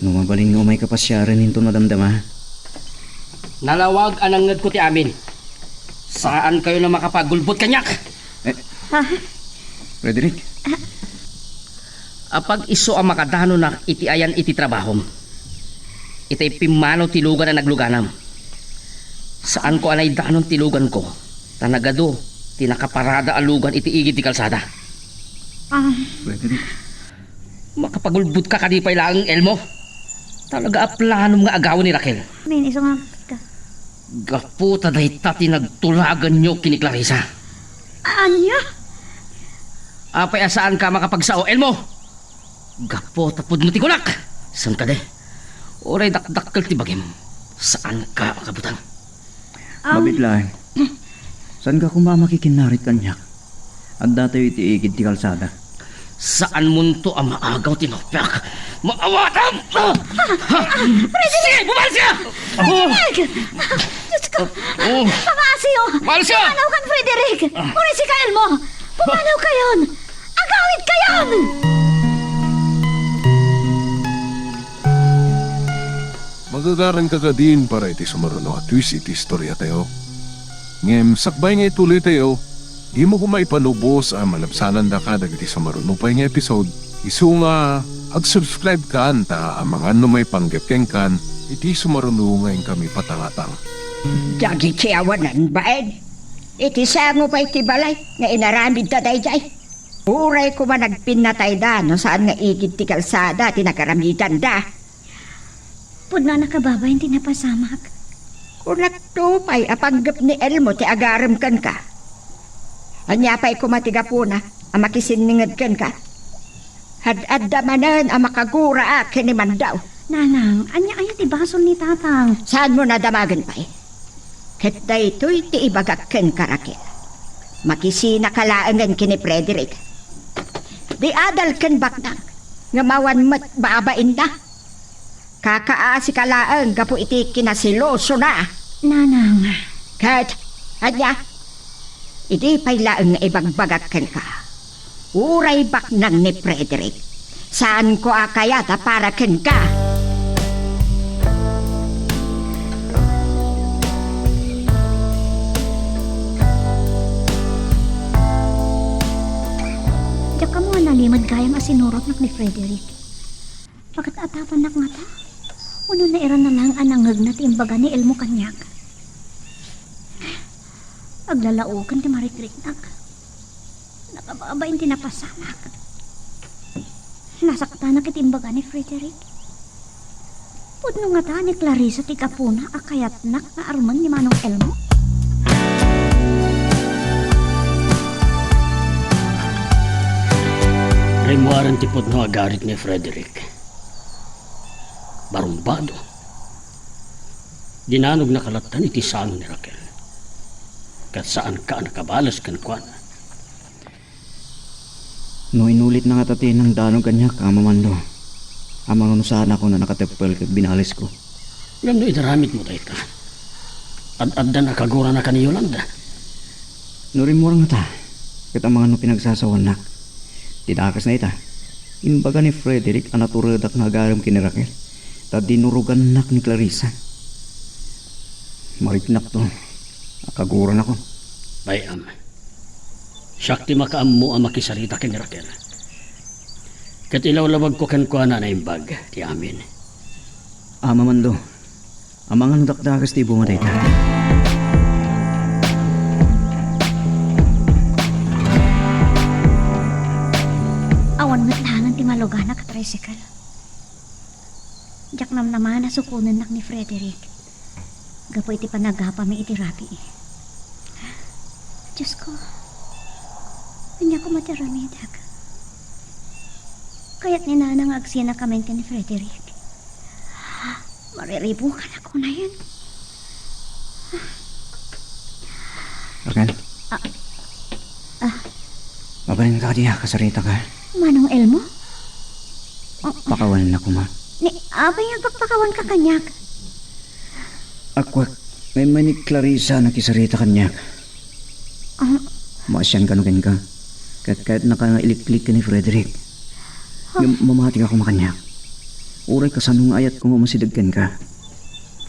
No mabalin nga umay ka pasiaren inton madamdama. Nalawag a nangngegko ti amin. Saankayon a makapagulbod kaniak. Eh, Ha? Frederick? Apag isu a makadanonak iti ayan iti trabahom. Itay pimmanaw ti lugan a nagluganam. Saanko a naidanon ti luganko, ta nagadu ti nakaparada a lugan iti igid ti kalsada. Ah. Frederick? Makapagulbodka kadi pay laeng, Elmo? Talaga a planom nga agawen ni Raquel? Amin, isu nga ka. Gapu ta dayta ti nagtulaganyo ken ni Clarissa. Ania? Apay a saanka a makapagsao, Elmo? Gapu ta pudno ti kunak. Saan kadi? Uray dakdakkel ti bagim. Saanka a makabutang. Am- Mabiit laeng. Saanka koma a makikinnarit kaniak? Addatayo iti igid ti kalsada. Saanmonto a maagaw ti nukpiak. Maawatam! Ah! Ah! Frederick! Sige, bumalsya! Oh! Frederick! Diyos ko! Oh! Pamaasiyo! Bumalsya! Pumanaw kan Frederick! Ah! Uray sika, Elmo! Pumanaw kayon! Agawid kayon! Magagaranka kadin para iti sumaruno a twist iti istoriatayo. Ngem sakbay nga ituloytayo, dimo koma ipalubos a malabsanandaka dagiti sumaruno pay nga episode. Isu nga, ag-subscribe kan ta amangan no maipanggep kenkan iti sumaruno nga inkami patangatang. Dagiti awanan bain, iti sango pay ti balay nga inaramidda daydiay. Uray koma nagpinnatayda no saan nga igid ti kalsada ti nagaramidanda. Pudno a nakababain ti napasamak. Kunakto pay a panggep ni Elmo ti agarem kenka. Ania pay koma ti gapuna a makisinninged kenka? Ad-adda manen a makaguraak ken ni Mandaw. Nanang, ania aya ti basol ni Tatang? Saanmo nadamagen pay? Ket daytoy ti ibagak kenka, Raquel. Makisinaka laengen ken ni Frederick. Di adal ken baknang, ngem awan met babainna. Kakaasika laeng gapu iti kinaselosona. Nanang. Ket, ania? Idi pay laeng nga ibagbagak kenka, uray baknang ni Frederick, saanko a kayat a para kenka. Diak ammo a nalimed gayam a sinurotnak ni Frederick. Pakat-atapannak ngata? Wenno nairanna laeng a nangngegna ti imbaga ni Elmo kaniak? Aglalaoken ti maritriknak. Nakababain ti napasamak. Nasaktanak iti imbaga ni Frederick. Pudno ngata ni Clarissa ti gapuna a kayatnak nga armen ni Manong Elmo? Rimmuaren ti pudno a garit ni Frederick. Barumbado. Dinanogna kalattan iti sango ni Raquel. Ket saanka a nakabales kenkuana. No inulitna ngata ti nangdanog kaniak, Ama Mando, amangan no saanakon a nakateppel ket binalesko. Ngem no inaramidmo dayta, ad-addan a kagurana ken ni Yolanda. No rimmuar ngata, ket amangan no pinagsasawanak. Ti dakes dayta, imbaga ni Frederick a naturedak nga agarem ken ni Raquel, ta dinurogannak ni Clarissa. Mariknakto a kaguranakon. Bay-am. Siak ti makaammo a makisarita ken ni Raquel. Ket ilawlawagko kenkuana a naimbag ti amin. Ama Mando, amangan no dakdakes ti bunga dayta. Tricycle. Diak namnama a sukonennak ni Frederick gapu iti panagapami iti rabii. Diosko, ania koma ti aramidek? Kayat ni Nana nga agsinakamin ken ni Frederick. Mariribukan ako na yan. Raquel? Ah. Ah. Mabalinka kadi a kasaritaka? Manong Elmo? Ah. Pakawanennak koma. Ni, apay nga agpakpakawanka kaniak? Akwak, may mani Clarissa a nakisarita kaniak. Ah. Maasian kano kenka. Ket kayatnaka nga iliklik ken ni Frederick. Ah. Ngem mamatika koma kaniak. Uray kasano nga ayatko nga umasideg kenka.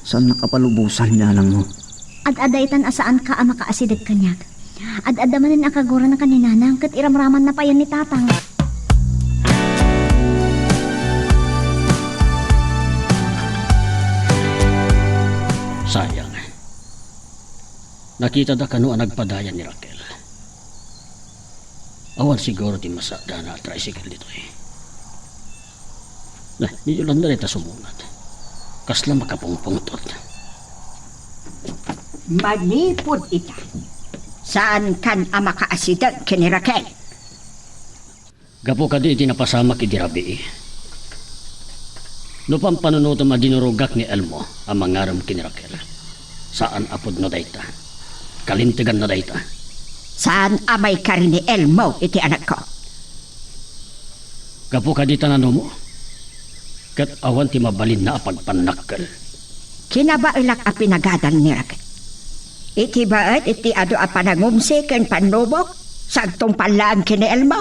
Saannak a palubosan ni nanangmo. Ad-adda itan a saanka a makaasideg kaniak. Ad-adda manen a kaguranka ni nanang ket iramramanna payen ni tatang. Sayang. Nakitada kano a nagpadayan ni Raquel? Awan siguro ti masakdana a tricycle ditoy. Nah, medyo lang na rin ta sumunod. Kasla makapungpungtot. Manipud ita, saankan a makaasideg ken ni Raquel. Gapu kadi iti napasamak idi rabii. No pampanunotem a dinurogak ni Elmo a mangarem ken ni Raquel, saan a pudno dayta. Kalinteganna dayta. Saan a maikari ni Elmo iti anakko. Gapu kadi ta nanumo, ket awan ti mabalinna a pagpannakkel. Kinabaelak a pinagadal ni Raquel. Iti baet iti adu a panangumsi ken pannubok, sagtungpal laeng ken ni Elmo.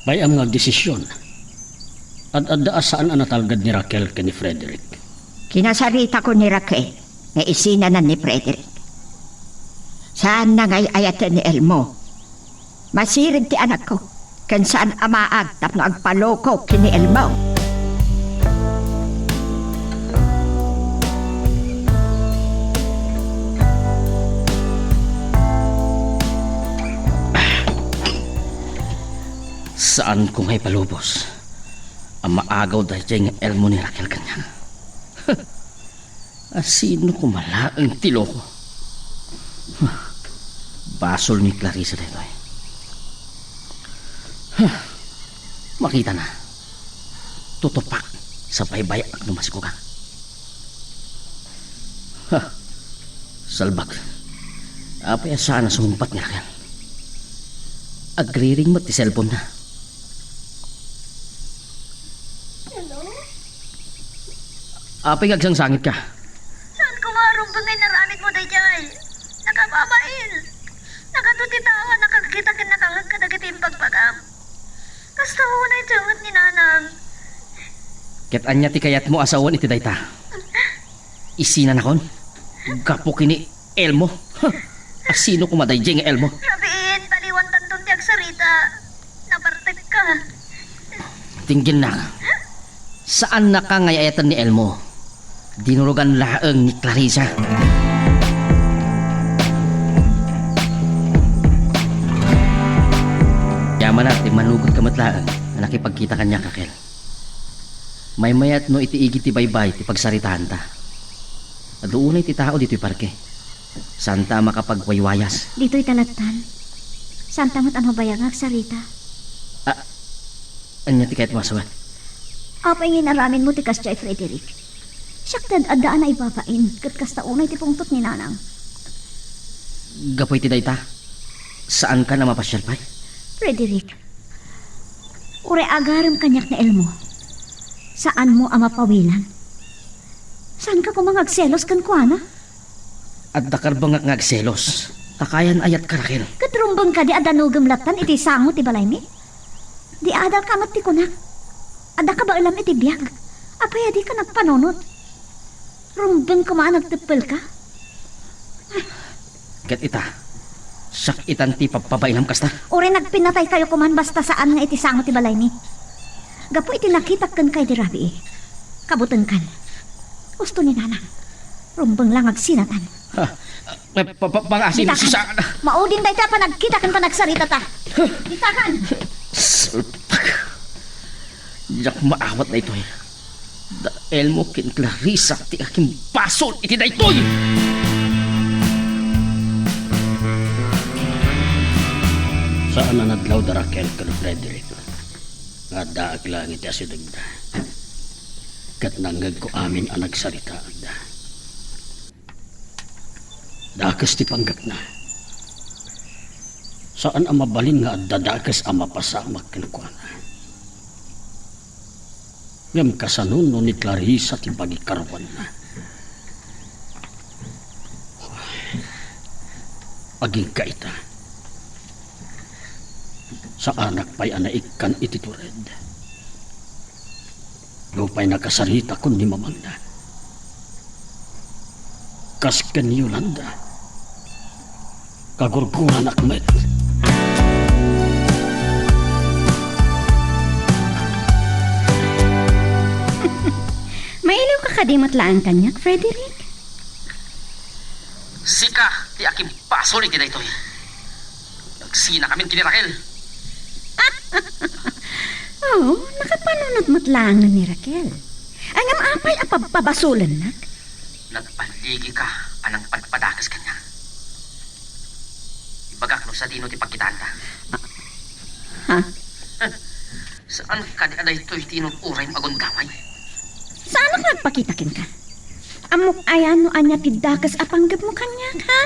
Bay-am nga agdesisyon. Ad-adda a saan a natalged ni Raquel ken ni Frederick. Kinasaritako ni Raquel nga isinanan ni Frederick. Saanna nga ay-ayaten ni Elmo. Masirib ti anakko, ken saan a maag tapno agpaloko ken ni Elmo. Saanko nga ipalubos a maagaw daydiay nga Elmo ni Raquel kaniak. Asino koma laeng ti loko? Basol ni Clarissa daytoy. Makitana. Tutupak sa baybay-ak no masikuga. Ha! Salbag. Apay a saan a sumungbat ni Raquel? Agriring met ti cellphone-na. Hello? Apay nga agsangsangitka? Saan koma a rumbeng nga inaramidmo daydiay? Nakababain. Nagadu ti tao a nakakita ken nakangeg kadagiti imbagbaga. Kasta unay ti unget ni Nanang. Ket ania ti kayatmo a sawen iti dayta? Isinanakon? Gapu ken ni Elmo? Huh! Asino koma daydiay nga Elmo? Rabiin, baliwantanton ti agsarita. Nabartekka. Tinggennak. Saannaka nga ay-ayaten ni Elmo. Dinurogan laeng ni Clarissa. Yamana ti manugotka met laeng a nakipagkita kaniak, Raquel. Maymayat no iti igid ti baybay ti pagsaritaanta. Adu unay ti tao ditoy parke. Saanta a makapagwaywayas. Ditoy ta lattan. Saanta met a mabayag nga agsarita. Ah, ania ti kayatmo a sawen? Apay nga inaramidmo ti kasdiay, Frederick? Siak ti ad-adda a naibabain, ket kasta unay ti pungtot ni Nanang. Gapu iti dayta, saankan a mapasiar pay? Frederick, uray agarem kaniak ni Elmo, saanmo a mapawilan. Saanka koma nga agselos kenkuana? Adda karbengak nga agselos. Ta kayan ayatka, Raquel. Ket rumbeng kadi a danogem lattan iti sango ti balaymi? Di adalka met ti kunak. Adda kabaelam iti biag. Apay a dika nagpanunot? Rumbeng koma a nagteppelka? Ket ita, siak itan ti pabpabainam kasta? Uray nagpinataykayo koman basta saan nga iti sango ti balaymi. Gapu iti nakitak kenka idi rabii, kabutenkan. Usto ni Nanang. Rumbeng la nga agsinatan. Ha? Pa, pa, pa, pangasin Ditakan. Sa... Maudin dayta a panagkita ken panagsaritata. Ditakan. Salpak. Diak maawat daytoy. Da Elmo ken Clarissa ti akimbasol iti daytoy! Saan a nadlaw da Raquel ken Frederick nga addaak laeng iti asidegda. Ket nangngegko amin a nagsaritaakda. Dakes ti panggepna. Saan a mabalin nga adda dakes a mapasamak kenkuana. Ngem kasano no ni Clarissa ti pagikaruanna? Agingga ita. Saanak pay a naikkan iti tured. Nupay nakasaritakon ni mamangna. Kas ken ni Yolanda, kagurguranak met. Mailiwka kadi met laeng kaniak, Frederick? Sika ti akimbasol iti daytoy. Nagsinakamin ken ni Raquel. Oo, nakapanunot met laeng ni Raquel. Ngem apay a pabpabasolennak? Nagballigika a nangpadpadakes kaniak. Ibagak no sadino ti pagkitaanta. Ha? Saan kadi a daytoy ti inur-uraymo a gundaway? Saanak nga agpakita kenka? Ammok aya no ania ti dakes a panggepmo kaniak, ha?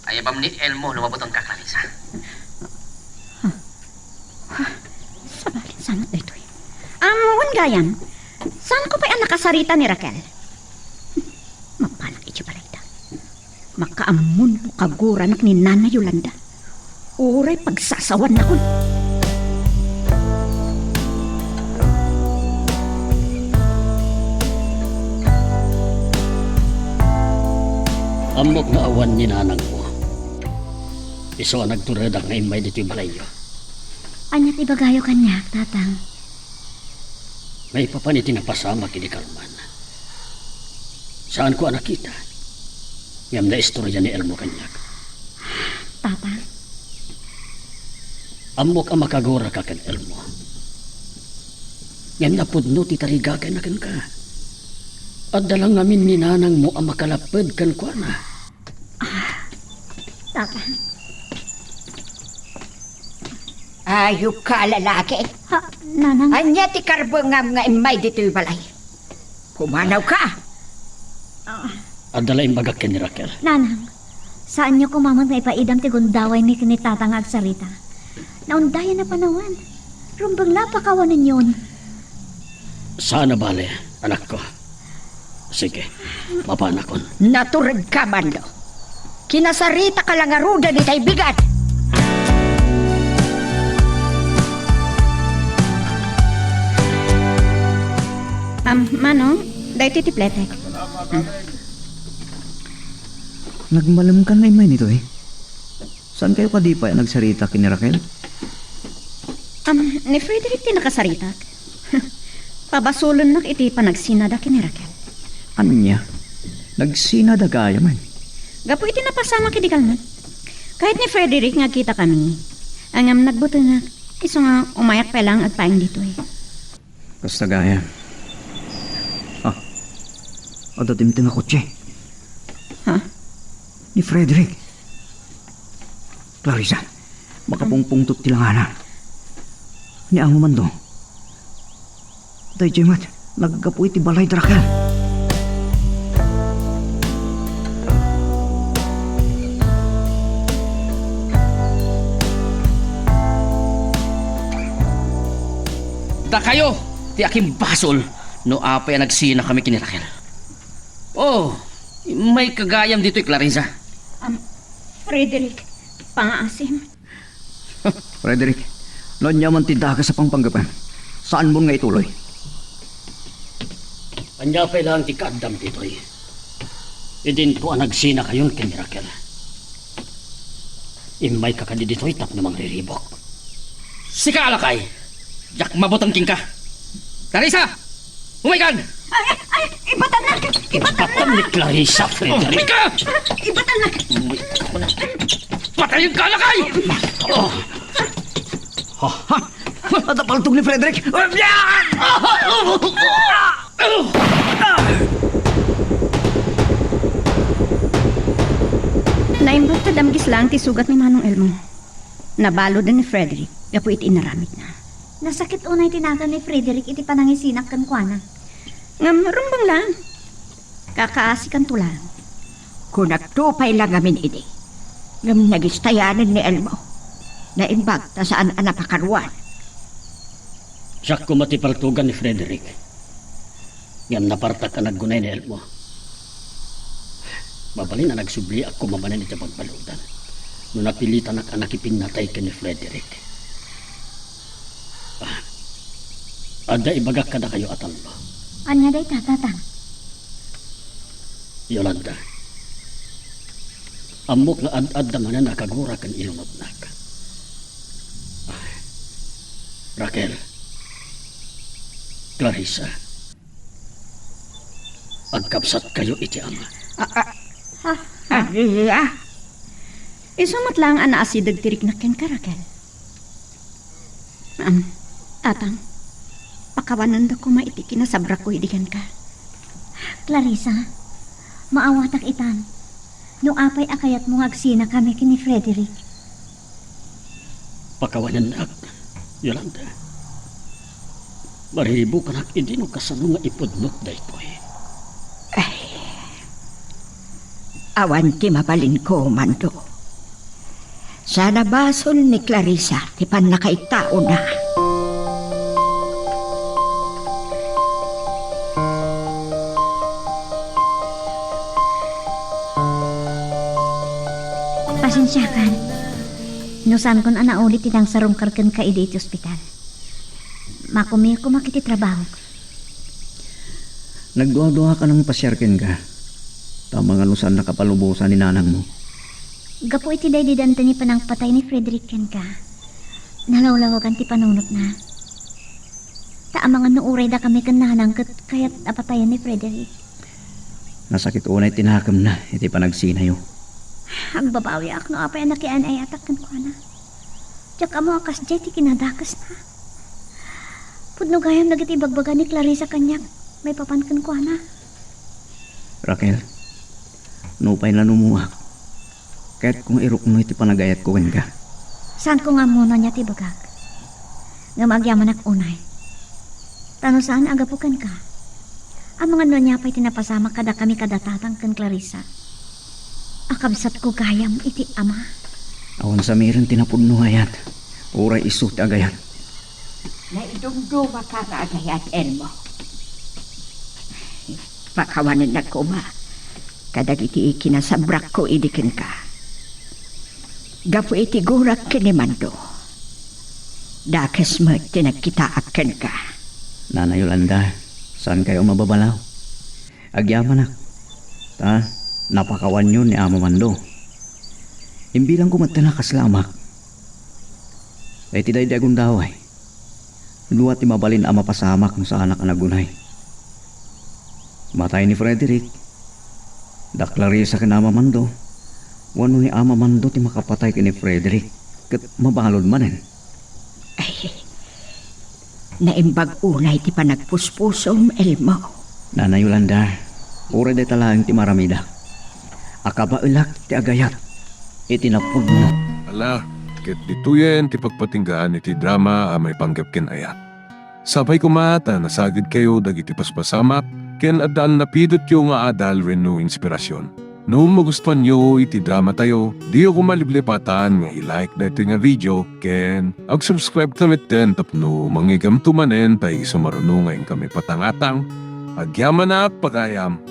Ayabam ni Elmo no mabutengka, Clarissa. Ha? Ha? Sabali, saan daytoy? Ammom gayam. Saanko pay a nakasarita ni Raquel? Mapanak iti balayda. Makaammon no kaguranak ni Nana Yolanda. Uray pagsasawannakon. Ammok nga awan ni nanangmo. Isu a nagturedak nga immay ditoy balayyo. Ania ti ibagayo kaniak, Tatang? Maipapan iti napasamak idi kalman. Saanko a nakita, ngem naistorya ni Elmo kaniak. Tatang? Ammok a makaguraka ken Elmo. Ngem napudno ti tarigagayna kenka. Adda la ngamin ni nanangmo a makalapped kenkuana. Ah, Tatang. Ayupka a lalaki. Ha, Nanang? Ania ti karbengam nga immay ditoy balay? Pumanawka! Ah. Adda la imbagak ken ni Raquel. Nanang, saanyo koma met nga ipaidam ti gundawaymi ken ni Tatang nga agsarita. Naundayan a panawen. Rumbeng la a pakawanenyon. Saan a bale, anakko. Sige, mapanakon. Naturedka, Manlo. Kinasaritaka la ngaruden itay bigat. Am, Manong, daytoy ti pletek. Hmm. Nagmalemkan nga immay ditoy. Saan kayo kadi pay a nagsarita ken ni Raquel? Am, ni Frederick ti nakasaritak. Pabasolennak iti panagsinada ken ni Raquel. Ania? Nagsinada gayam? Gapu iti napasamak idi kalman. Kahit ni Frederick nga agkitakami, ngem nagbutengak, isu nga umayak pay laeng agpaay ditoy. Kasta gayam. Ah, adda dimteng a kotse. Ha? Ni Frederick. Clarissa, makapungpungtot ti langana. Ni amo man do. Daydiay met, naggapu iti balay da Raquel. Dakayo ti akimbasol no apay a nagsinakami ken ni Raquel. Oh, immayka gayam ditoy, Clarissa. Am, Frederick, pangaasim. Frederick, no ania man ti dakes a pangpanggepem, saanmon nga ituloy. Ania pay laeng ti kaaddam ditoy? Idinto a nagsinakayon ken ni Raquel. Immayka kadi ditoy tapno mangriribuk. Sika a lakay, diak mabuteng kenka. Clarissa! Umaykan! Ay, ay, ibatannak! Ibatannak! Ibatannak ni Clarissa, Frederick. Umayka! Ibatannak! Patayenka, lakay! Oh. Ha, ha. Adda paltog ni Frederick! Naimbag ta damagis laeng ti sugat ni Manong Elmo. Nabaludan ni Frederick gapu iti inaramidna. Nasakit unay ti nagan ni Frederick iti panangisinak kenkuana. Ngem rumbeng laeng. Kakaasikanto laeng. Kunakto pay la ngamin idi. Ngem nagistayanen ni Elmo. Naimbag ta saan a napakaruan. Siak koma ti paltogan ni Frederick. Ngem napartak a naggunay ni Elmo. Mabalin a nagsubliak koma manen iti pagbaludan no napilitanak a nakipinnatay ken ni Frederick. Ah, adda ibagak kadakayo a tallo. Ania dayta, Tatang? Yolanda, ammok nga ad-adda manen a kagura ken ilunotnak. Ah, Raquel, Clarissa, agkabsatkayo iti ama. Ah, ah. Ha? Ha? Ah, iya. Isu met laeng a naasideg ti riknak kenka, Raquel. Am, Tatang, pakawanenda koma iti kinasabrakko idi kenka. Clarissa, maawatak itan. No apay a kayatmo nga agsinakami ken ni Frederick. Pakawanennak, Yolanda. Mariribukanak idi no kasano nga ipudnot daytoy. Ay. Awan ti mabalinko, Mando. Sana basol ni Clarissa ti pannakaitaona. Pasensiakan. No saankon a nauli ti nangsarungkar kenka idi iti ospital. Makumikom koma iti trabahok. Nagduaduaak a nangpasiar kenka. Ta amangan no saan nakapalubosan ni nanangmo. Gapu iti daydi dantani panangpatay ni Frederick kenka, nalawlawagan ti panunotna. Ta amangan no uray dakami ken nanang ket kayat a patayen ni Frederick. Nasakit unay ti nakemna iti panagsinayo. Agbabawiak no apay a nakian-ayatak kenkuana. Diak ammo a kasdiay ti kinadakesna. Pudno gayam dagiti ibagbaga ni Clarissa kaniak maipapan kenkuana. Raquel, nupay nanumoak, kayatko nga irukno iti panagayatko kenka. Saanko nga ammo no ania ti ibagak. Ngem agyamanak unay. Ta no saan a gapu kenka, amangan no ania pay ti napasamak kadakami kada tatang ken Clarissa a kabsatko gayam iti ama. Awan samiren ti napudno nga ayat, uray isu ti agayat. Naidumdumaka nga agayat, Elmo. Pakawanennak koma kadagiti kinasabrakko idi kenka. Gapu iti gurak ken ni Mando, dakes met ti nagkitaak kenka. Nana Yolanda, saankayo a mababalaw. Agyamanak, ta napakawanyo ni Ama Mando. Imbilangko met a kasla amak. Daydi daydi a gundaway, dua ti mabalin a mapasamak no saanak a nagunay. Matay ni Frederick, da Clarissa ken Ama Mando, wenno ni Ama Mando ti makapatay ken ni Frederick ket mabalud manen. Ay, naimbag unay ti panagpuspusom, Elmo. Nana Yolanda, uray dayta laeng ti maaramidak. Akabaelak ti agayat iti napudno. Ala, ket ditoyen ti pagpatinggaan iti drama a maipanggep ken ayat. Sapay koma ta nasagidkayo dagiti paspasamak ken adda a napidotyo nga adal wenno inspirasyon. No magustuanyo iti dramatayo, diyo koma liplipatan nga i-like daytoy nga video ken ag-subscribe ta metten tapno mangigamto manen ta isu maruno nga inkami patangatang. Agyamanak, pagayam!